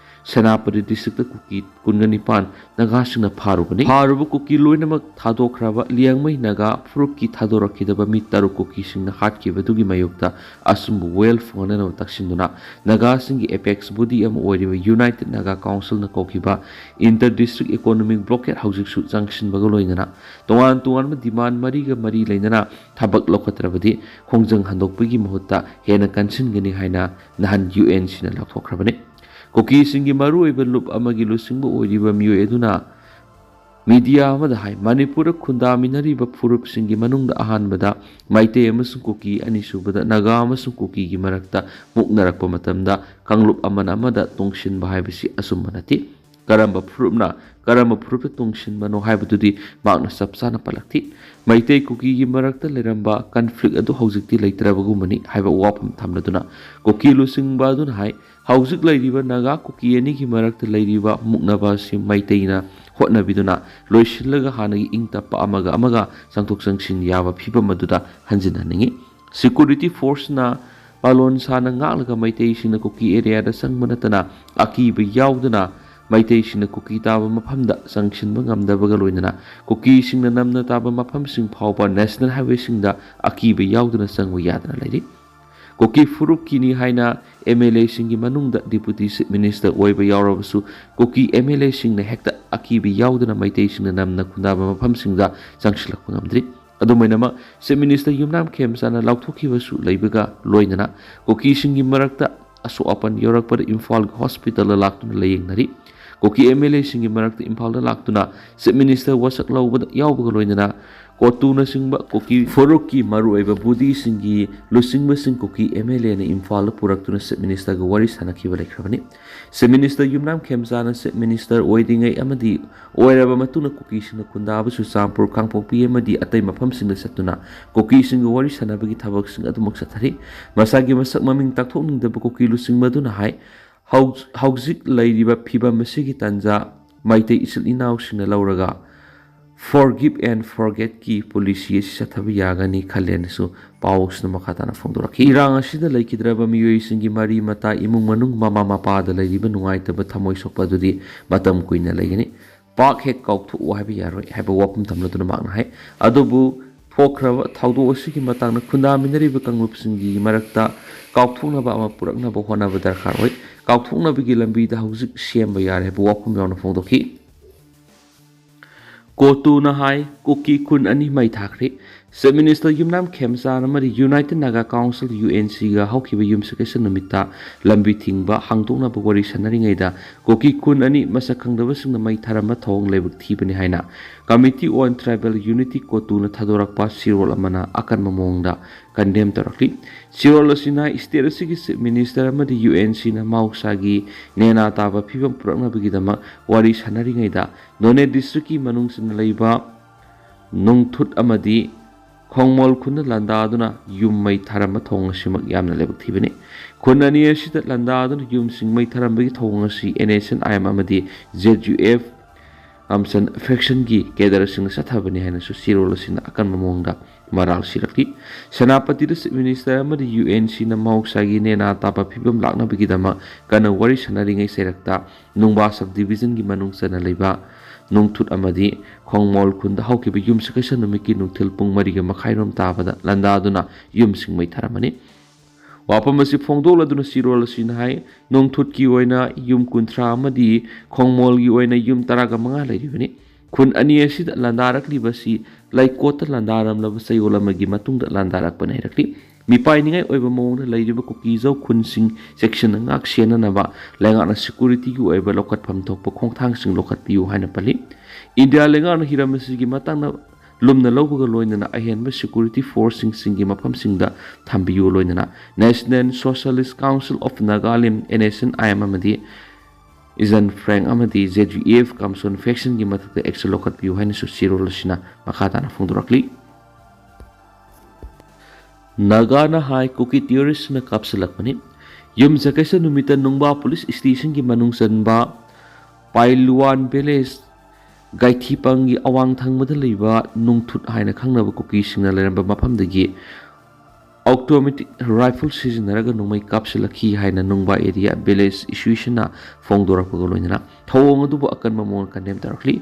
ꯁꯦꯅꯥꯄꯇꯤ ꯗꯤꯁꯇ꯭ꯔꯤꯛꯇ ꯀꯨꯀꯤ ꯀꯨꯟꯒ ꯅꯤꯄꯥꯟ ꯅꯥꯒꯥꯁꯤꯡꯅ ꯐꯥꯔꯨꯕꯅꯤ꯫ ꯐꯥꯔꯨꯕ ꯀꯨꯀꯤ ꯂꯣꯏꯅꯃꯛ ꯊꯥꯗꯣꯛꯈ꯭ꯔꯕ ꯂꯤꯌꯥꯡꯃꯩ ꯅꯥꯒꯥ ꯐꯨꯔꯨꯞꯀꯤ ꯊꯥꯗꯣꯔꯛꯈꯤꯗꯕ ꯃꯤ ꯇꯔꯨꯛ ꯀꯨꯀꯤꯁꯤꯡꯅ ꯍꯥꯠꯈꯤꯕꯗꯨꯒꯤ ꯃꯥꯌꯣꯛꯇ ꯑꯆꯨꯝꯕ ꯋꯥꯌꯦꯜ ꯐꯪꯍꯟꯅꯕ ꯇꯛꯁꯤꯟꯗꯨꯅ ꯅꯥꯒꯥꯁꯤꯡꯒꯤ ꯑꯦꯄꯦꯛꯁ ꯕꯣꯗꯤ ꯑꯃ ꯑꯣꯏꯔꯤꯕ ꯌꯨꯅꯥꯏꯇꯦꯗ ꯅꯥꯒꯥ ꯀꯥꯎꯟꯁꯤꯜꯅ ꯀꯧꯈꯤꯕ ꯏꯟꯇꯔ ꯗꯤꯁꯇ꯭ꯔꯤꯛ ꯏꯀꯣꯅꯣꯃꯤꯛ ꯕ꯭ꯂꯣꯀꯦꯗ ꯍꯧꯖꯤꯛꯁꯨ ꯆꯪꯁꯤꯟꯕꯒ ꯂꯣꯏꯅꯅ ꯇꯣꯉꯥꯟ ꯇꯣꯉꯥꯟꯕ ꯗꯤꯃꯥꯟ ꯃꯔꯤꯒ ꯃꯔꯤ ꯂꯩꯅꯅ ꯊꯕꯛ ꯂꯧꯈꯠꯇ꯭ꯔꯕꯗꯤ ꯈꯣꯡꯖꯪ ꯍꯟꯗꯣꯛꯄꯒꯤ ꯃꯍꯨꯠꯇ ꯍꯦꯟꯅ ꯀꯟꯁꯤꯟꯒꯅꯤ ꯍꯥꯏꯅ ꯅꯍꯥꯟ ꯌꯨ ꯑꯦꯟ ꯁꯤꯅ ꯂꯥꯎꯊꯣꯛꯈ꯭ꯔꯕꯅꯤ꯫ ꯀꯨꯀꯤꯁꯤꯡꯒꯤ ꯃꯔꯨꯑꯣꯏꯕ ꯂꯨꯞ ꯑꯃꯒꯤ ꯂꯨꯆꯤꯡꯕ ꯑꯣꯏꯔꯤꯕ ꯃꯤꯑꯣꯏ ꯑꯗꯨꯅ ꯃꯤꯗꯤꯌꯥ ꯑꯃꯗ ꯍꯥꯏ, ꯃꯅꯤꯄꯨꯔꯗ ꯈꯨꯟꯗꯥꯃꯤꯟꯅꯔꯤꯕ ꯐꯨꯔꯨꯞꯁꯤꯡꯒꯤ ꯃꯅꯨꯡꯗ ꯑꯍꯥꯟꯕꯗ ꯃꯩꯇꯩ ꯑꯃꯁꯨꯡ ꯀꯨꯀꯤ, ꯑꯅꯤꯁꯨꯕꯗ ꯅꯥꯒꯥ ꯑꯃꯁꯨꯡ ꯀꯨꯀꯤꯒꯤ ꯃꯔꯛꯇ ꯃꯨꯛꯅꯔꯛꯄ ꯃꯇꯝꯗ ꯀꯥꯡꯂꯨꯞ ꯑꯃꯅ ꯑꯃꯗ ꯇꯣꯡꯁꯤꯟꯕ ꯍꯥꯏꯕꯁꯤ ꯑꯆꯨꯝꯕ ꯅꯠꯇꯦ꯫ ꯀꯔꯝꯕ ꯐꯨꯔꯨꯞꯅ ꯀꯔꯝꯕ ꯐꯨꯔꯨꯞꯇ ꯇꯣꯡꯁꯤꯟꯕꯅꯣ ꯍꯥꯏꯕꯗꯨꯗꯤ ꯃꯍꯥꯛꯅ ꯆꯞ ꯆꯥꯅ ꯄꯜꯂꯛꯇꯦ꯫ ꯃꯩꯇꯩ ꯀꯨꯀꯤꯒꯤ ꯃꯔꯛꯇ ꯂꯩꯔꯝꯕ ꯀꯟꯐ꯭ꯂꯤꯛ ꯑꯗꯨ ꯍꯧꯖꯤꯛꯇꯤ ꯂꯩꯇ꯭ꯔꯕꯒꯨꯝꯕꯅꯤ ꯍꯥꯏꯕ ꯋꯥꯐꯝ ꯊꯝꯂꯗꯨꯅ ꯀꯨꯀꯤ ꯂꯨꯆꯤꯡꯕ ꯑꯗꯨꯅ ꯍꯥꯏ, ꯍꯧꯖꯤꯛ ꯂꯩꯔꯤꯕ ꯅꯥꯒꯥ ꯀꯨꯀꯤ ꯑꯅꯤꯒꯤ ꯃꯔꯛꯇ ꯂꯩꯔꯤꯕ ꯃꯨꯛꯅꯕ ꯑꯁꯤ ꯃꯩꯇꯩꯅ ꯍꯣꯠꯅꯕꯤꯗꯨꯅ ꯂꯣꯏꯁꯤꯜꯂꯒ ꯍꯥꯟꯅꯒꯤ ꯏꯪ ꯇꯞꯄ ꯑꯃꯒ ꯑꯃꯒ ꯆꯪꯊꯣꯛ ꯆꯪꯁꯤꯟ ꯌꯥꯕ ꯐꯤꯕꯝ ꯑꯗꯨꯗ ꯍꯟꯖꯤꯟꯍꯟꯅꯤꯡꯏ꯫ ꯁꯦꯀ꯭ꯌꯨꯔꯤꯇꯤ ꯐꯣꯔꯁꯅ ꯄꯥꯂꯣꯟ ꯁꯥꯅ ꯉꯥꯛꯂꯒ ꯃꯩꯇꯩꯁꯤꯡꯅ ꯀꯨꯀꯤ ꯑꯦꯔꯤꯌꯥꯗ ꯆꯪꯕ ꯅꯠꯇꯅ ꯑꯀꯤꯕ ꯌꯥꯎꯗꯅ ꯃꯩꯇꯩꯁꯤꯡꯅ ꯀꯨꯀꯤ ꯇꯥꯕ ꯃꯐꯝꯗ ꯆꯪꯁꯤꯟꯕ ꯉꯝꯗꯕꯒ ꯂꯣꯏꯅꯅ ꯀꯨꯀꯤꯁꯤꯡꯅ ꯅꯝꯅ ꯇꯥꯕ ꯃꯐꯝꯁꯤꯡ ꯐꯥꯎꯕ ꯅꯦꯁꯅꯦꯜ ꯍꯥꯏꯋꯦꯁꯤꯡꯗ ꯑꯀꯤꯕ ꯌꯥꯎꯗꯅ ꯆꯪꯕ ꯌꯥꯗꯅ ꯂꯩꯔꯤ꯫ ꯀꯨꯀꯤ ꯐꯨꯔꯨꯞꯀꯤꯅꯤ ꯍꯥꯏꯅ ꯑꯦꯝ ꯑꯦꯜ ꯑꯦꯁꯤꯡꯒꯤ ꯃꯅꯨꯡꯗ ꯗꯤꯄꯨꯇꯤ ꯆꯤꯐ ꯃꯤꯅꯤꯁꯇꯔ ꯑꯣꯏꯕ ꯌꯥꯎꯔꯕꯁꯨ, ꯀꯨꯀꯤ ꯑꯦꯝ ꯑꯦꯜ ꯑꯦꯁꯤꯡꯅ ꯍꯦꯛꯇ ꯑꯀꯤꯕ ꯌꯥꯎꯗꯅ ꯃꯩꯇꯩꯁꯤꯡꯅ ꯅꯝꯅ ꯈꯨꯟꯗꯥꯕ ꯃꯐꯝꯁꯤꯡꯗ ꯆꯪꯁꯤꯜꯂꯛꯄ ꯉꯝꯗ꯭ꯔꯤ꯫ ꯑꯗꯨꯝ ꯑꯣꯏꯅꯃꯛ, ꯆꯤꯐ ꯃꯤꯅꯤꯁꯇꯔ ꯌꯨꯝꯅꯥꯝ ꯈꯦꯝꯆꯥꯅ ꯂꯥꯎꯊꯣꯛꯈꯤꯕꯁꯨ ꯂꯩꯕꯒ ꯂꯣꯏꯅꯅ ꯀꯨꯀꯤꯁꯤꯡꯒꯤ ꯃꯔꯛꯇ ꯑꯁꯣꯛ ꯑꯄꯟ ꯌꯥꯎꯔꯛꯄꯗ ꯏꯝꯐꯥꯜꯒꯤ ꯍꯣꯁꯄꯤꯇꯥꯜꯗ ꯂꯥꯛꯇꯨꯅ ꯂꯥꯌꯦꯡꯅꯔꯤ꯫ ꯀꯨꯀꯤ ꯑꯦꯝ ꯑꯦꯜ ꯑꯦꯁꯤꯡꯒꯤ ꯃꯔꯛꯇ ꯏꯝꯐꯥꯜꯗ ꯂꯥꯛꯇꯨꯅ ꯆꯤꯐ ꯃꯤꯅꯤꯁꯇꯔ ꯋꯥꯁꯛ ꯂꯧꯕꯗ ꯌꯥꯎꯕꯒ ꯂꯣꯏꯅꯅ ꯀꯣꯇꯨꯅꯆꯤꯡꯕ ꯀꯨꯀꯤ ꯐꯨꯔꯨꯞꯀꯤ ꯃꯔꯨꯑꯣꯏꯕ ꯕꯨꯙꯤꯁꯤꯡꯒꯤ ꯂꯨꯆꯤꯡꯕꯁꯤꯡ ꯀꯨꯀꯤ ꯑꯦꯝ ꯑꯦꯜ ꯑꯦꯅ ꯏꯝꯐꯥꯜꯗ ꯄꯨꯔꯛꯇꯨꯅ ꯆꯤꯐ ꯃꯤꯅꯤꯁꯇꯔꯒ ꯋꯥꯔꯤ ꯁꯥꯅꯈꯤꯕ ꯂꯩꯈ꯭ꯔꯕꯅꯤ꯫ ꯆꯤꯐ ꯃꯤꯅꯤꯁꯇꯔ ꯌꯨꯝꯅꯥꯝ ꯈꯦꯝꯆꯥꯅ ꯆꯤꯐ ꯃꯤꯅꯤꯁꯇꯔ ꯑꯣꯏꯔꯤꯉꯩ ꯑꯃꯗꯤ ꯑꯣꯏꯔꯕ ꯃꯇꯨꯡꯗ ꯀꯨꯀꯤꯁꯤꯡꯅ ꯈꯨꯟꯗꯥꯕ ꯆꯨꯔꯆꯥꯟꯄꯨꯔ, ꯀꯥꯡꯄꯣꯛꯄꯤ ꯑꯃꯗꯤ ꯑꯇꯩ ꯃꯐꯝꯁꯤꯡꯗ ꯆꯠꯇꯨꯅ ꯀꯨꯀꯤꯁꯤꯡꯒ ꯋꯥꯔꯤ ꯁꯥꯟꯅꯕꯒꯤ ꯊꯕꯛꯁꯤꯡ ꯑꯗꯨꯃꯛ ꯆꯠꯊꯔꯤ꯫ ꯃꯁꯥꯒꯤ ꯃꯁꯛ ꯃꯃꯤꯡ ꯇꯥꯛꯊꯣꯛꯅꯤꯡꯗꯕ ꯀꯨꯀꯤ ꯂꯨꯆꯤꯡꯕ ꯑꯗꯨꯅ ꯍꯥꯏ, ꯍꯧ-, ꯍꯧꯖꯤꯛ ꯂꯩꯔꯤꯕ ꯐꯤꯕꯝ ꯑꯁꯤꯒꯤ ꯇꯥꯟꯖꯥ ꯃꯩꯇꯩ ꯏꯆꯤꯜ ꯏꯅꯥꯎꯁꯤꯡꯅ ꯂꯧꯔꯒ forgive and forgetꯀꯤ policy ꯑꯁꯤ ꯆꯠꯊꯕ ꯌꯥꯒꯅꯤ ꯈꯜꯂꯦꯅꯁꯨ ꯄꯥꯎ ꯑꯁꯤꯅ ꯃꯈꯥ ꯇꯥꯅ ꯐꯣꯡꯗꯣꯔꯛꯈꯤ꯫ ꯏꯔꯥꯡ ꯑꯁꯤꯗ ꯂꯩꯈꯤꯗ꯭ꯔꯕ ꯃꯤꯑꯣꯏꯁꯤꯡꯒꯤ ꯃꯔꯤ ꯃꯇꯥ, ꯏꯃꯨꯡ ꯃꯅꯨꯡ, ꯃꯃꯥ ꯃꯄꯥꯗ ꯂꯩꯔꯤꯕ ꯅꯨꯡꯉꯥꯏꯇꯕ ꯊꯃꯣꯏ ꯁꯣꯛꯄ ꯑꯗꯨꯗꯤ ꯃꯇꯝ ꯀꯨꯏꯅ ꯂꯩꯒꯅꯤ꯫ ꯄꯥꯛ ꯍꯦꯛ ꯀꯥꯎꯊꯣꯛꯎ ꯍꯥꯏꯕ ꯌꯥꯔꯣꯏ ꯍꯥꯏꯕ ꯋꯥꯐꯝ ꯊꯝꯂꯗꯨꯅ ꯃꯍꯥꯛꯅ ꯍꯥꯏ꯫ ꯑꯗꯨꯕꯨ ꯊꯣꯛꯈ꯭ꯔꯕ ꯊꯧꯗꯣꯛ ꯑꯁꯤꯒꯤ ꯃꯇꯥꯡꯗ ꯈꯨꯟꯗꯥꯃꯤꯟꯅꯔꯤꯕ ꯀꯥꯡꯂꯨꯞꯁꯤꯡꯒꯤ ꯃꯔꯛꯇ ꯀꯥꯎꯊꯣꯛꯅꯕ ꯑꯃ ꯄꯨꯔꯛꯅꯕ ꯍꯣꯠꯅꯕ ꯗꯔꯀꯥꯔ ꯑꯣꯏ꯫ ꯀꯥꯎꯊꯣꯛꯅꯕꯒꯤ ꯂꯝꯕꯤꯗ ꯍꯧꯖꯤꯛ ꯁꯦꯝꯕ ꯌꯥꯔꯦ ꯍꯥꯏꯕ ꯋꯥꯐꯝ ꯌꯥꯎꯅ ꯐꯣꯡꯗꯣꯛꯈꯤ꯫ ꯀꯣꯇꯨꯅ ꯍꯥꯏ, ꯀꯨꯀꯤ ꯈꯨꯟ ꯑꯅꯤ ꯃꯩ ꯊꯥꯈ꯭ꯔꯦ꯫ ꯆꯤꯐ ꯃꯤꯅꯤꯁꯇꯔ ꯌꯨꯝꯅꯥꯝ ꯈꯦꯝꯆꯥꯟ ꯑꯃꯗꯤ united Naga council, U N ꯁꯤꯒ ꯍꯧꯈꯤꯕ ꯌꯨꯝꯁꯀꯩꯁ ꯅꯨꯃꯤꯠꯇ ꯂꯝꯕꯤ ꯊꯤꯡꯕ ꯍꯥꯡꯗꯣꯛꯅꯕ ꯋꯥꯔꯤ ꯁꯥꯟꯅꯔꯤꯉꯩꯗ ꯀꯨꯀꯤ ꯈꯨꯟ ꯑꯅꯤ ꯃꯁꯛ ꯈꯪꯗꯕꯁꯤꯡꯅ ꯃꯩ ꯊꯥꯔꯝꯕ ꯊꯧꯑꯣꯡ ꯂꯥꯏꯕꯛ ꯊꯤꯕꯅꯤ ꯍꯥꯏꯅ Committee on Tribal Unity, ꯀꯣꯇꯨꯅ ꯊꯥꯗꯣꯔꯛꯄ ꯆꯦꯔꯣꯜ ꯑꯃꯅ ꯑꯀꯟꯕ ꯃꯑꯣꯡꯗ condemn ꯇꯧꯔꯛꯂꯤ꯫ ꯆꯦꯔꯣꯜ ꯑꯁꯤꯅ state ꯑꯁꯤꯒꯤ Chief Minister ꯑꯃꯗꯤ U N C ꯅ ꯃꯍꯧꯁꯥꯒꯤ ꯅꯦꯅꯥ ꯇꯥꯕ ꯐꯤꯕꯝ ꯄꯨꯔꯛꯅꯕꯒꯤꯗꯃꯛ ꯋꯥꯔꯤ ꯁꯥꯟꯅꯔꯤꯉꯩꯗ ꯅꯣꯅꯦ district ꯀꯤ ꯃꯅꯨꯡ ꯆꯟꯅ ꯂꯩꯕ ꯅꯨꯡꯊꯨꯠ ꯑꯃꯗꯤ ꯈꯣꯡꯃꯣꯜ ꯈꯨꯟꯗ ꯂꯥꯟꯗꯥꯗꯨꯅ ꯌꯨꯝ ꯃꯩ ꯊꯥꯔꯝꯕ ꯊꯧꯑꯣꯡ ꯑꯁꯤꯃꯛ ꯌꯥꯝꯅ ꯂꯥꯏꯕꯛ ꯊꯤꯕꯅꯤ꯫ ꯈꯨꯟ ꯑꯅꯤ ꯑꯁꯤꯗ ꯂꯥꯟꯗꯥꯗꯨꯅ ꯌꯨꯝꯁꯤꯡ ꯃꯩ ꯊꯥꯔꯝꯕꯒꯤ ꯊꯧꯑꯣꯡ ꯑꯁꯤ N S N I M ꯑꯃꯗꯤ Z U F ꯔꯝꯁꯟ faction ꯒꯤ cadre ꯁꯤꯡꯅ ꯆꯠꯊꯕꯅꯤ ꯍꯥꯏꯅꯁꯨ ꯆꯦꯔꯣꯜ ꯑꯁꯤꯅ ꯑꯀꯟꯕ ꯃꯑꯣꯡꯗ ꯃꯔꯥꯜ ꯁꯤꯔꯛꯂꯤ꯫ ꯁꯦꯅꯥꯄꯇꯤꯗ Chief Minister ꯑꯃꯗꯤ U N C ꯅ ꯃꯍꯧꯁꯥꯒꯤ ꯅꯦꯅꯥ ꯇꯥꯕ ꯐꯤꯕꯝ ꯂꯥꯛꯅꯕꯒꯤꯗꯃꯛ ꯀꯟꯅ ꯋꯥꯔꯤ ꯁꯥꯟꯅꯔꯤꯉꯩ ꯆꯩꯔꯛꯇ ꯅꯨꯡꯕꯥ sub division ꯒꯤ ꯃꯅꯨꯡ ꯆꯟꯅ ꯂꯩꯕ ꯅꯨꯡꯊꯨꯠ ꯑꯃꯗꯤ ꯈꯣꯡꯃꯣꯜ ꯈꯨꯟꯗ ꯍꯧꯈꯤꯕ ꯌꯨꯝꯁꯀꯩꯁ ꯅꯨꯃꯤꯠꯀꯤ ꯅꯨꯡꯊꯤꯜ ꯄꯨꯡ ꯃꯔꯤꯒ ꯃꯈꯥꯏꯔꯣꯝ ꯇꯥꯕꯗ ꯂꯥꯟꯗꯥꯗꯨꯅ ꯌꯨꯝꯁꯤꯡ ꯃꯩ ꯊꯥꯔꯝꯕꯅꯤ꯫ ꯋꯥꯐꯝ ꯑꯁꯤ ꯐꯣꯡꯗꯣꯛꯂꯗꯨꯅ ꯆꯤꯔꯣꯜ ꯑꯁꯤꯅ ꯍꯥꯏ, ꯅꯣꯡꯊꯨꯠꯀꯤ ꯑꯣꯏꯅ ꯌꯨꯝ ꯀꯨꯟꯊ꯭ꯔꯥ ꯑꯃꯗꯤ ꯈꯣꯡꯃꯣꯜꯒꯤ ꯑꯣꯏꯅ ꯌꯨꯝ ꯇꯔꯥꯒ ꯃꯉꯥ ꯂꯩꯔꯤꯕꯅꯤ꯫ ꯈꯨꯟ ꯑꯅꯤ ꯑꯁꯤꯗ ꯂꯥꯟꯗꯥꯔꯛꯂꯤꯕꯁꯤ ꯂꯩꯀꯣꯠꯇ ꯂꯥꯟꯗꯥꯔꯝꯂꯕ ꯆꯌꯣꯜ ꯑꯃꯒꯤ ꯃꯇꯨꯡꯗ ꯂꯥꯟꯗꯥꯔꯛꯄꯅꯤ ꯍꯥꯏꯔꯛꯂꯤ꯫ ꯃꯤꯄꯥꯏꯅꯤꯡꯉꯥꯏ ꯑꯣꯏꯕ ꯃꯑꯣꯡꯗ ꯂꯩꯔꯤꯕ ꯀꯨꯀꯤꯖꯧ ꯈꯨꯟꯁꯤꯡ ꯆꯦꯛꯁꯤꯟꯅ ꯉꯥꯛ ꯁꯦꯟꯅꯅꯕ ꯂꯩꯉꯥꯛꯅ ꯁꯦꯀ꯭ꯌꯨꯔꯤꯇꯤꯒꯤ ꯑꯣꯏꯕ ꯂꯧꯈꯠꯐꯝ ꯊꯣꯛꯄ ꯈꯣꯡꯊꯥꯡꯁꯤꯡ ꯂꯧꯈꯠꯄꯤꯌꯨ ꯍꯥꯏꯅ ꯄꯜꯂꯤ꯫ ꯏꯟꯗꯤꯌꯥ ꯂꯩꯉꯥꯛꯅ ꯍꯤꯔꯝ ꯑꯁꯤꯒꯤ ꯃꯇꯥꯡꯗ ꯂꯨꯝꯅ ꯂꯧꯕꯒ ꯂꯣꯏꯅꯅ ꯑꯍꯦꯟꯕ ꯁꯦꯀ꯭ꯌꯨꯔꯤꯇꯤ ꯐꯣꯔꯁꯁꯤꯡꯒꯤ ꯃꯐꯝꯁꯤꯡꯗ ꯊꯝꯕꯤꯌꯨ ꯂꯣꯏꯅꯅ National Socialist Council of Nagaland, N S N I M, ꯑꯃꯗꯤ ꯏꯖꯟ ꯐ꯭ꯔꯦꯡ ꯑꯃꯗꯤ Z U F ꯀꯝꯁꯣꯟ ꯐꯦꯛꯁꯟꯒꯤ ꯃꯊꯛꯇ ꯑꯦꯛꯁꯟ ꯂꯧꯈꯠꯄꯤꯌꯨ ꯍꯥꯏꯅꯁꯨ ꯆꯤꯔꯣꯜ ꯑꯁꯤꯅ ꯃꯈꯥ ꯇꯥꯅ ꯐꯣꯡꯗꯣꯔꯛꯂꯤ꯫ ꯅꯥꯒꯥꯅ ꯍꯥꯏ ꯀꯨꯀꯤ ꯇꯦꯔꯣꯔꯤꯁꯅ ꯀꯥꯞꯁꯤꯜꯂꯛꯄꯅꯤ꯫ ꯌꯨꯝꯁꯀꯩꯁ ꯅꯨꯃꯤꯠꯇ ꯅꯨꯡꯕꯥ ꯄꯨꯂꯤꯁ ꯁ꯭ꯇꯦꯁꯟꯒꯤ ꯃꯅꯨꯡ ꯆꯟꯕ ꯄꯥꯏꯂꯨꯋꯥꯟ ꯚꯤꯂꯦꯖ ꯒꯥꯏꯊꯤꯄꯪꯒꯤ ꯑꯋꯥꯡ ꯊꯪꯕꯗ ꯂꯩꯕ ꯅꯨꯡꯊꯨꯠ ꯍꯥꯏꯅ ꯈꯪꯅꯕ ꯀꯨꯀꯤꯁꯤꯡꯅ ꯂꯩꯔꯝꯕ ꯃꯐꯝꯗꯒꯤ ꯑꯣꯇꯣꯃꯦꯇꯤꯛ ꯔꯥꯏꯐꯜ ꯁꯤꯖꯤꯟꯅꯔꯒ ꯅꯣꯡꯃꯩ ꯀꯥꯞꯁꯤꯜꯂꯛꯈꯤ ꯍꯥꯏꯅ ꯅꯨꯡꯕꯥ ꯑꯦꯔꯤꯌꯥ ꯚꯤꯂꯦꯖ ꯑꯦꯁꯣꯁꯤꯌꯦꯁꯟꯅ ꯐꯣꯡꯗꯣꯔꯛꯄꯒ ꯂꯣꯏꯅꯅ ꯊꯧꯑꯣꯡ ꯑꯗꯨꯕꯨ ꯑꯀꯟꯕ ꯃꯑꯣꯡꯗ ꯀꯟꯗꯦꯝ ꯇꯧꯔꯛꯂꯤ꯫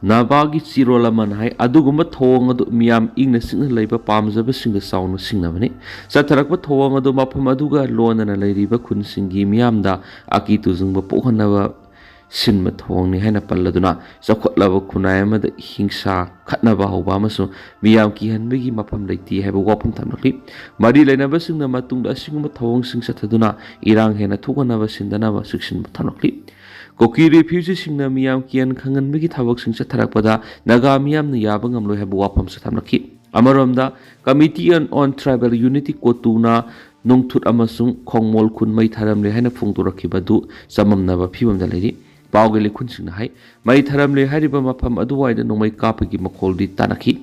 ꯅꯥꯒꯥꯒꯤ ꯆꯤꯔꯣꯜ ꯑꯃꯅ ꯍꯥꯏ, ꯑꯗꯨꯒꯨꯝꯕ ꯊꯧꯑꯣꯡ ꯑꯗꯨ ꯃꯤꯌꯥꯝ ꯏꯪꯅ ꯆꯤꯛꯅ ꯂꯩꯕ ꯄꯥꯝꯖꯕꯁꯤꯡꯗ ꯆꯥꯎꯅ ꯁꯤꯡꯅꯕꯅꯤ꯫ ꯆꯠꯊꯔꯛꯄ ꯊꯧꯑꯣꯡ ꯑꯗꯨ ꯃꯐꯝ ꯑꯗꯨꯒ ꯂꯣꯟꯅꯅ ꯂꯩꯔꯤꯕ ꯈꯨꯟꯁꯤꯡꯒꯤ ꯃꯤꯌꯥꯝꯗ ꯑꯀꯤ ꯇꯨꯖꯨꯡꯕ ꯄꯣꯛꯍꯟꯅꯕ ꯁꯤꯟꯕ ꯊꯧꯑꯣꯡꯅꯤ ꯍꯥꯏꯅ ꯄꯜꯂꯗꯨꯅ, ꯆꯥꯎꯈꯠꯂꯕ ꯈꯨꯟꯅꯥꯏ ꯑꯃꯗ ꯍꯤꯡꯁꯥ ꯈꯠꯅꯕ ꯍꯧꯕ ꯑꯃꯁꯨꯡ ꯃꯤꯌꯥꯝ ꯀꯤꯍꯟꯕꯒꯤ ꯃꯐꯝ ꯂꯩꯇꯦ ꯍꯥꯏꯕ ꯋꯥꯐꯝ ꯊꯝꯂꯛꯂꯤ꯫ ꯃꯔꯤ ꯂꯩꯅꯕꯁꯤꯡꯅ ꯃꯇꯨꯡꯗ ꯑꯁꯤꯒꯨꯝꯕ ꯊꯧꯑꯣꯡꯁꯤꯡ ꯆꯠꯊꯗꯨꯅ ꯏꯔꯥꯡ ꯍꯦꯟꯅ ꯊꯣꯛꯍꯟꯅꯕ ꯁꯤꯟꯗꯅꯕ ꯆꯦꯛꯁꯤꯟꯕ ꯊꯝꯂꯛꯂꯤ꯫ ꯀꯨꯀꯤ ꯔꯤꯐ꯭ꯌꯨꯖꯤꯁꯤꯡꯅ ꯃꯤꯌꯥꯝ ꯀꯤꯍꯟ ꯈꯪꯍꯟꯕꯒꯤ ꯊꯕꯛꯁꯤꯡ ꯆꯠꯊꯔꯛꯄꯗ ꯅꯥꯒꯥ ꯃꯤꯌꯥꯝꯅ ꯌꯥꯕ ꯉꯝꯂꯣꯏ ꯍꯥꯏꯕ ꯋꯥꯐꯝꯁꯨ ꯊꯝꯂꯛꯈꯤ꯫ ꯑꯃꯔꯣꯝꯗ, Committee on Tribal Unity, ꯀꯣꯇꯨꯅ ꯅꯣꯡꯊꯨꯠ ꯑꯃꯁꯨꯡ ꯈꯣꯡꯃꯣꯜ ꯈꯨꯟ ꯃꯩ ꯊꯥꯔꯝꯂꯦ ꯍꯥꯏꯅ ꯐꯣꯡꯗꯣꯔꯛꯈꯤꯕ ꯑꯗꯨ ꯆꯃꯝꯅꯕ ꯐꯤꯕꯝꯗ ꯂꯩꯔꯤ꯫ ꯄꯥꯎꯒꯤ ꯂꯤꯈꯨꯟꯁꯤꯡꯅ ꯍꯥꯏ, ꯃꯩ ꯊꯥꯔꯝꯂꯦ ꯍꯥꯏꯔꯤꯕ ꯃꯐꯝ ꯑꯗꯨꯋꯥꯏꯗ ꯅꯣꯡꯃꯩ ꯀꯥꯞꯄꯒꯤ ꯃꯈꯣꯜꯗꯤ ꯇꯥꯅꯈꯤ꯫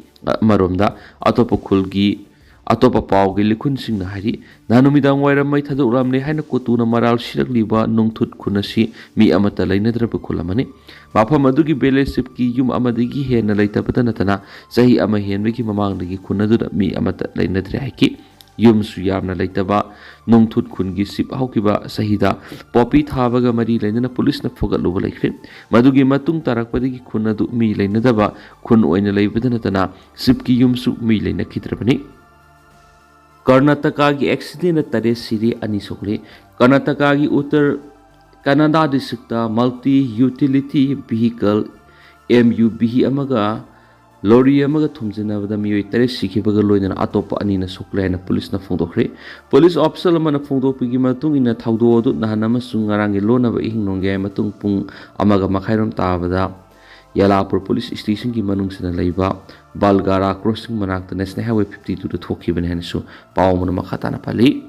ꯑꯃꯔꯣꯝꯗ, ꯑꯇꯣꯞꯄ ꯈꯨꯜꯒꯤ ꯑꯇꯣꯞꯄ ꯄꯥꯎꯒꯤ ꯂꯤꯈꯨꯟꯁꯤꯡꯅ ꯍꯥꯏꯔꯤ, ꯅꯍꯥꯟ ꯅꯨꯃꯤꯗꯥꯡ ꯋꯥꯏꯔꯝ ꯃꯩ ꯊꯥꯗꯣꯛꯂꯝꯂꯦ ꯍꯥꯏꯅ ꯀꯣꯇꯨꯅ ꯃꯔꯥꯜ ꯁꯤꯔꯛꯂꯤꯕ ꯅꯣꯡꯊꯨꯠ ꯈꯨꯟ ꯑꯁꯤ ꯃꯤ ꯑꯃꯠꯇ ꯂꯩꯅꯗ꯭ꯔꯕ ꯈꯨꯜ ꯑꯃꯅꯤ꯫ ꯃꯐꯝ ꯑꯗꯨꯒꯤ ꯚꯤꯂꯦꯖ ꯆꯤꯐꯀꯤ ꯌꯨꯝ ꯑꯃꯗꯒꯤ ꯍꯦꯟꯅ ꯂꯩꯇꯕꯇ ꯅꯠꯇꯅ, ꯆꯍꯤ ꯑꯃ ꯍꯦꯟꯕꯒꯤ ꯃꯃꯥꯡꯗꯒꯤ ꯈꯨꯟ ꯑꯗꯨꯗ ꯃꯤ ꯑꯃꯠꯇ ꯂꯩꯅꯗ꯭ꯔꯦ ꯍꯥꯏꯈꯤ꯫ ꯌꯨꯝꯁꯨ ꯌꯥꯝꯅ ꯂꯩꯇꯕ ꯅꯣꯡꯊꯨꯠ ꯈꯨꯟꯒꯤ ꯆꯤꯐ ꯍꯧꯈꯤꯕ ꯆꯍꯤꯗ ꯄꯣꯄꯤ ꯊꯥꯕꯒ ꯃꯔꯤ ꯂꯩꯅꯅ ꯄꯨꯂꯤꯁꯅ ꯐꯨꯒꯠꯂꯨꯕ ꯂꯩꯈ꯭ꯔꯦ꯫ ꯃꯗꯨꯒꯤ ꯃꯇꯨꯡ ꯇꯥꯔꯛꯄꯗꯒꯤ ꯈꯨꯟ ꯑꯗꯨ ꯃꯤ ꯂꯩꯅꯗꯕ ꯈꯨꯟ ꯑꯣꯏꯅ ꯂꯩꯕꯇ ꯅꯠꯇꯅ, ꯆꯤꯐꯀꯤ ꯌꯨꯝꯁꯨ ꯃꯤ ꯂꯩꯅꯈꯤꯗ꯭ꯔꯕꯅꯤ꯫ ꯀꯔꯅꯥꯇꯀꯥꯒꯤ ꯑꯦꯛꯁꯤꯗꯦꯟꯗ ꯇꯔꯦꯠ ꯁꯤꯔꯦ, ꯑꯅꯤ ꯁꯣꯛꯂꯦ꯫ ꯀꯔꯅꯥꯇꯀꯥꯒꯤ ꯎꯠꯇꯔ ꯀꯅꯥꯗꯥ district multi utility vehicle, M U V, ꯑꯃꯒ ꯂꯣꯔꯤ ꯑꯃꯒ ꯊꯣꯝꯖꯤꯟꯅꯕꯗ ꯃꯤꯑꯣꯏ ꯇꯔꯦꯠ ꯁꯤꯈꯤꯕꯒ ꯂꯣꯏꯅꯅ ꯑꯇꯣꯞꯄ ꯑꯅꯤꯅ ꯁꯣꯛꯂꯦ ꯍꯥꯏꯅ ꯄꯨꯂꯤꯁꯅ ꯐꯣꯡꯗꯣꯛꯈ꯭ꯔꯦ꯫ ꯄꯨꯂꯤꯁ ꯑꯣꯐꯤꯁꯔ ꯑꯃꯅ ꯐꯣꯡꯗꯣꯛꯄꯒꯤ ꯃꯇꯨꯡ ꯏꯟꯅ, ꯊꯧꯗꯣꯛ ꯑꯗꯨ ꯅꯍꯥꯟ ꯑꯃꯁꯨꯡ ꯉꯔꯥꯡꯒꯤ ꯂꯣꯟꯅꯕ ꯏꯍꯤꯡ ꯅꯣꯡꯌꯥꯏ ꯃꯇꯨꯡ ꯄꯨꯡ ꯑꯃꯒ ꯃꯈꯥꯏꯔꯣꯝ ꯇꯥꯕꯗ ꯌꯦꯂꯥꯄꯨꯔ ꯄꯨꯂꯤꯁ ꯁ꯭ꯇꯦꯁꯟꯒꯤ ꯃꯅꯨꯡꯁꯤꯗ ꯂꯩꯕ ꯕꯜꯒꯥꯔꯥ ꯀ꯭ꯔꯣꯁꯤꯡ ꯃꯅꯥꯛꯇ ꯅꯦꯁꯅꯦꯜ ꯍꯥꯏꯋꯦ fifty two ꯗ ꯊꯣꯛꯈꯤꯕꯅꯤ ꯍꯥꯏꯅꯁꯨ ꯄꯥꯎ ꯑꯃꯅ ꯃꯈꯥ ꯇꯥꯅ ꯄꯜꯂꯤ꯫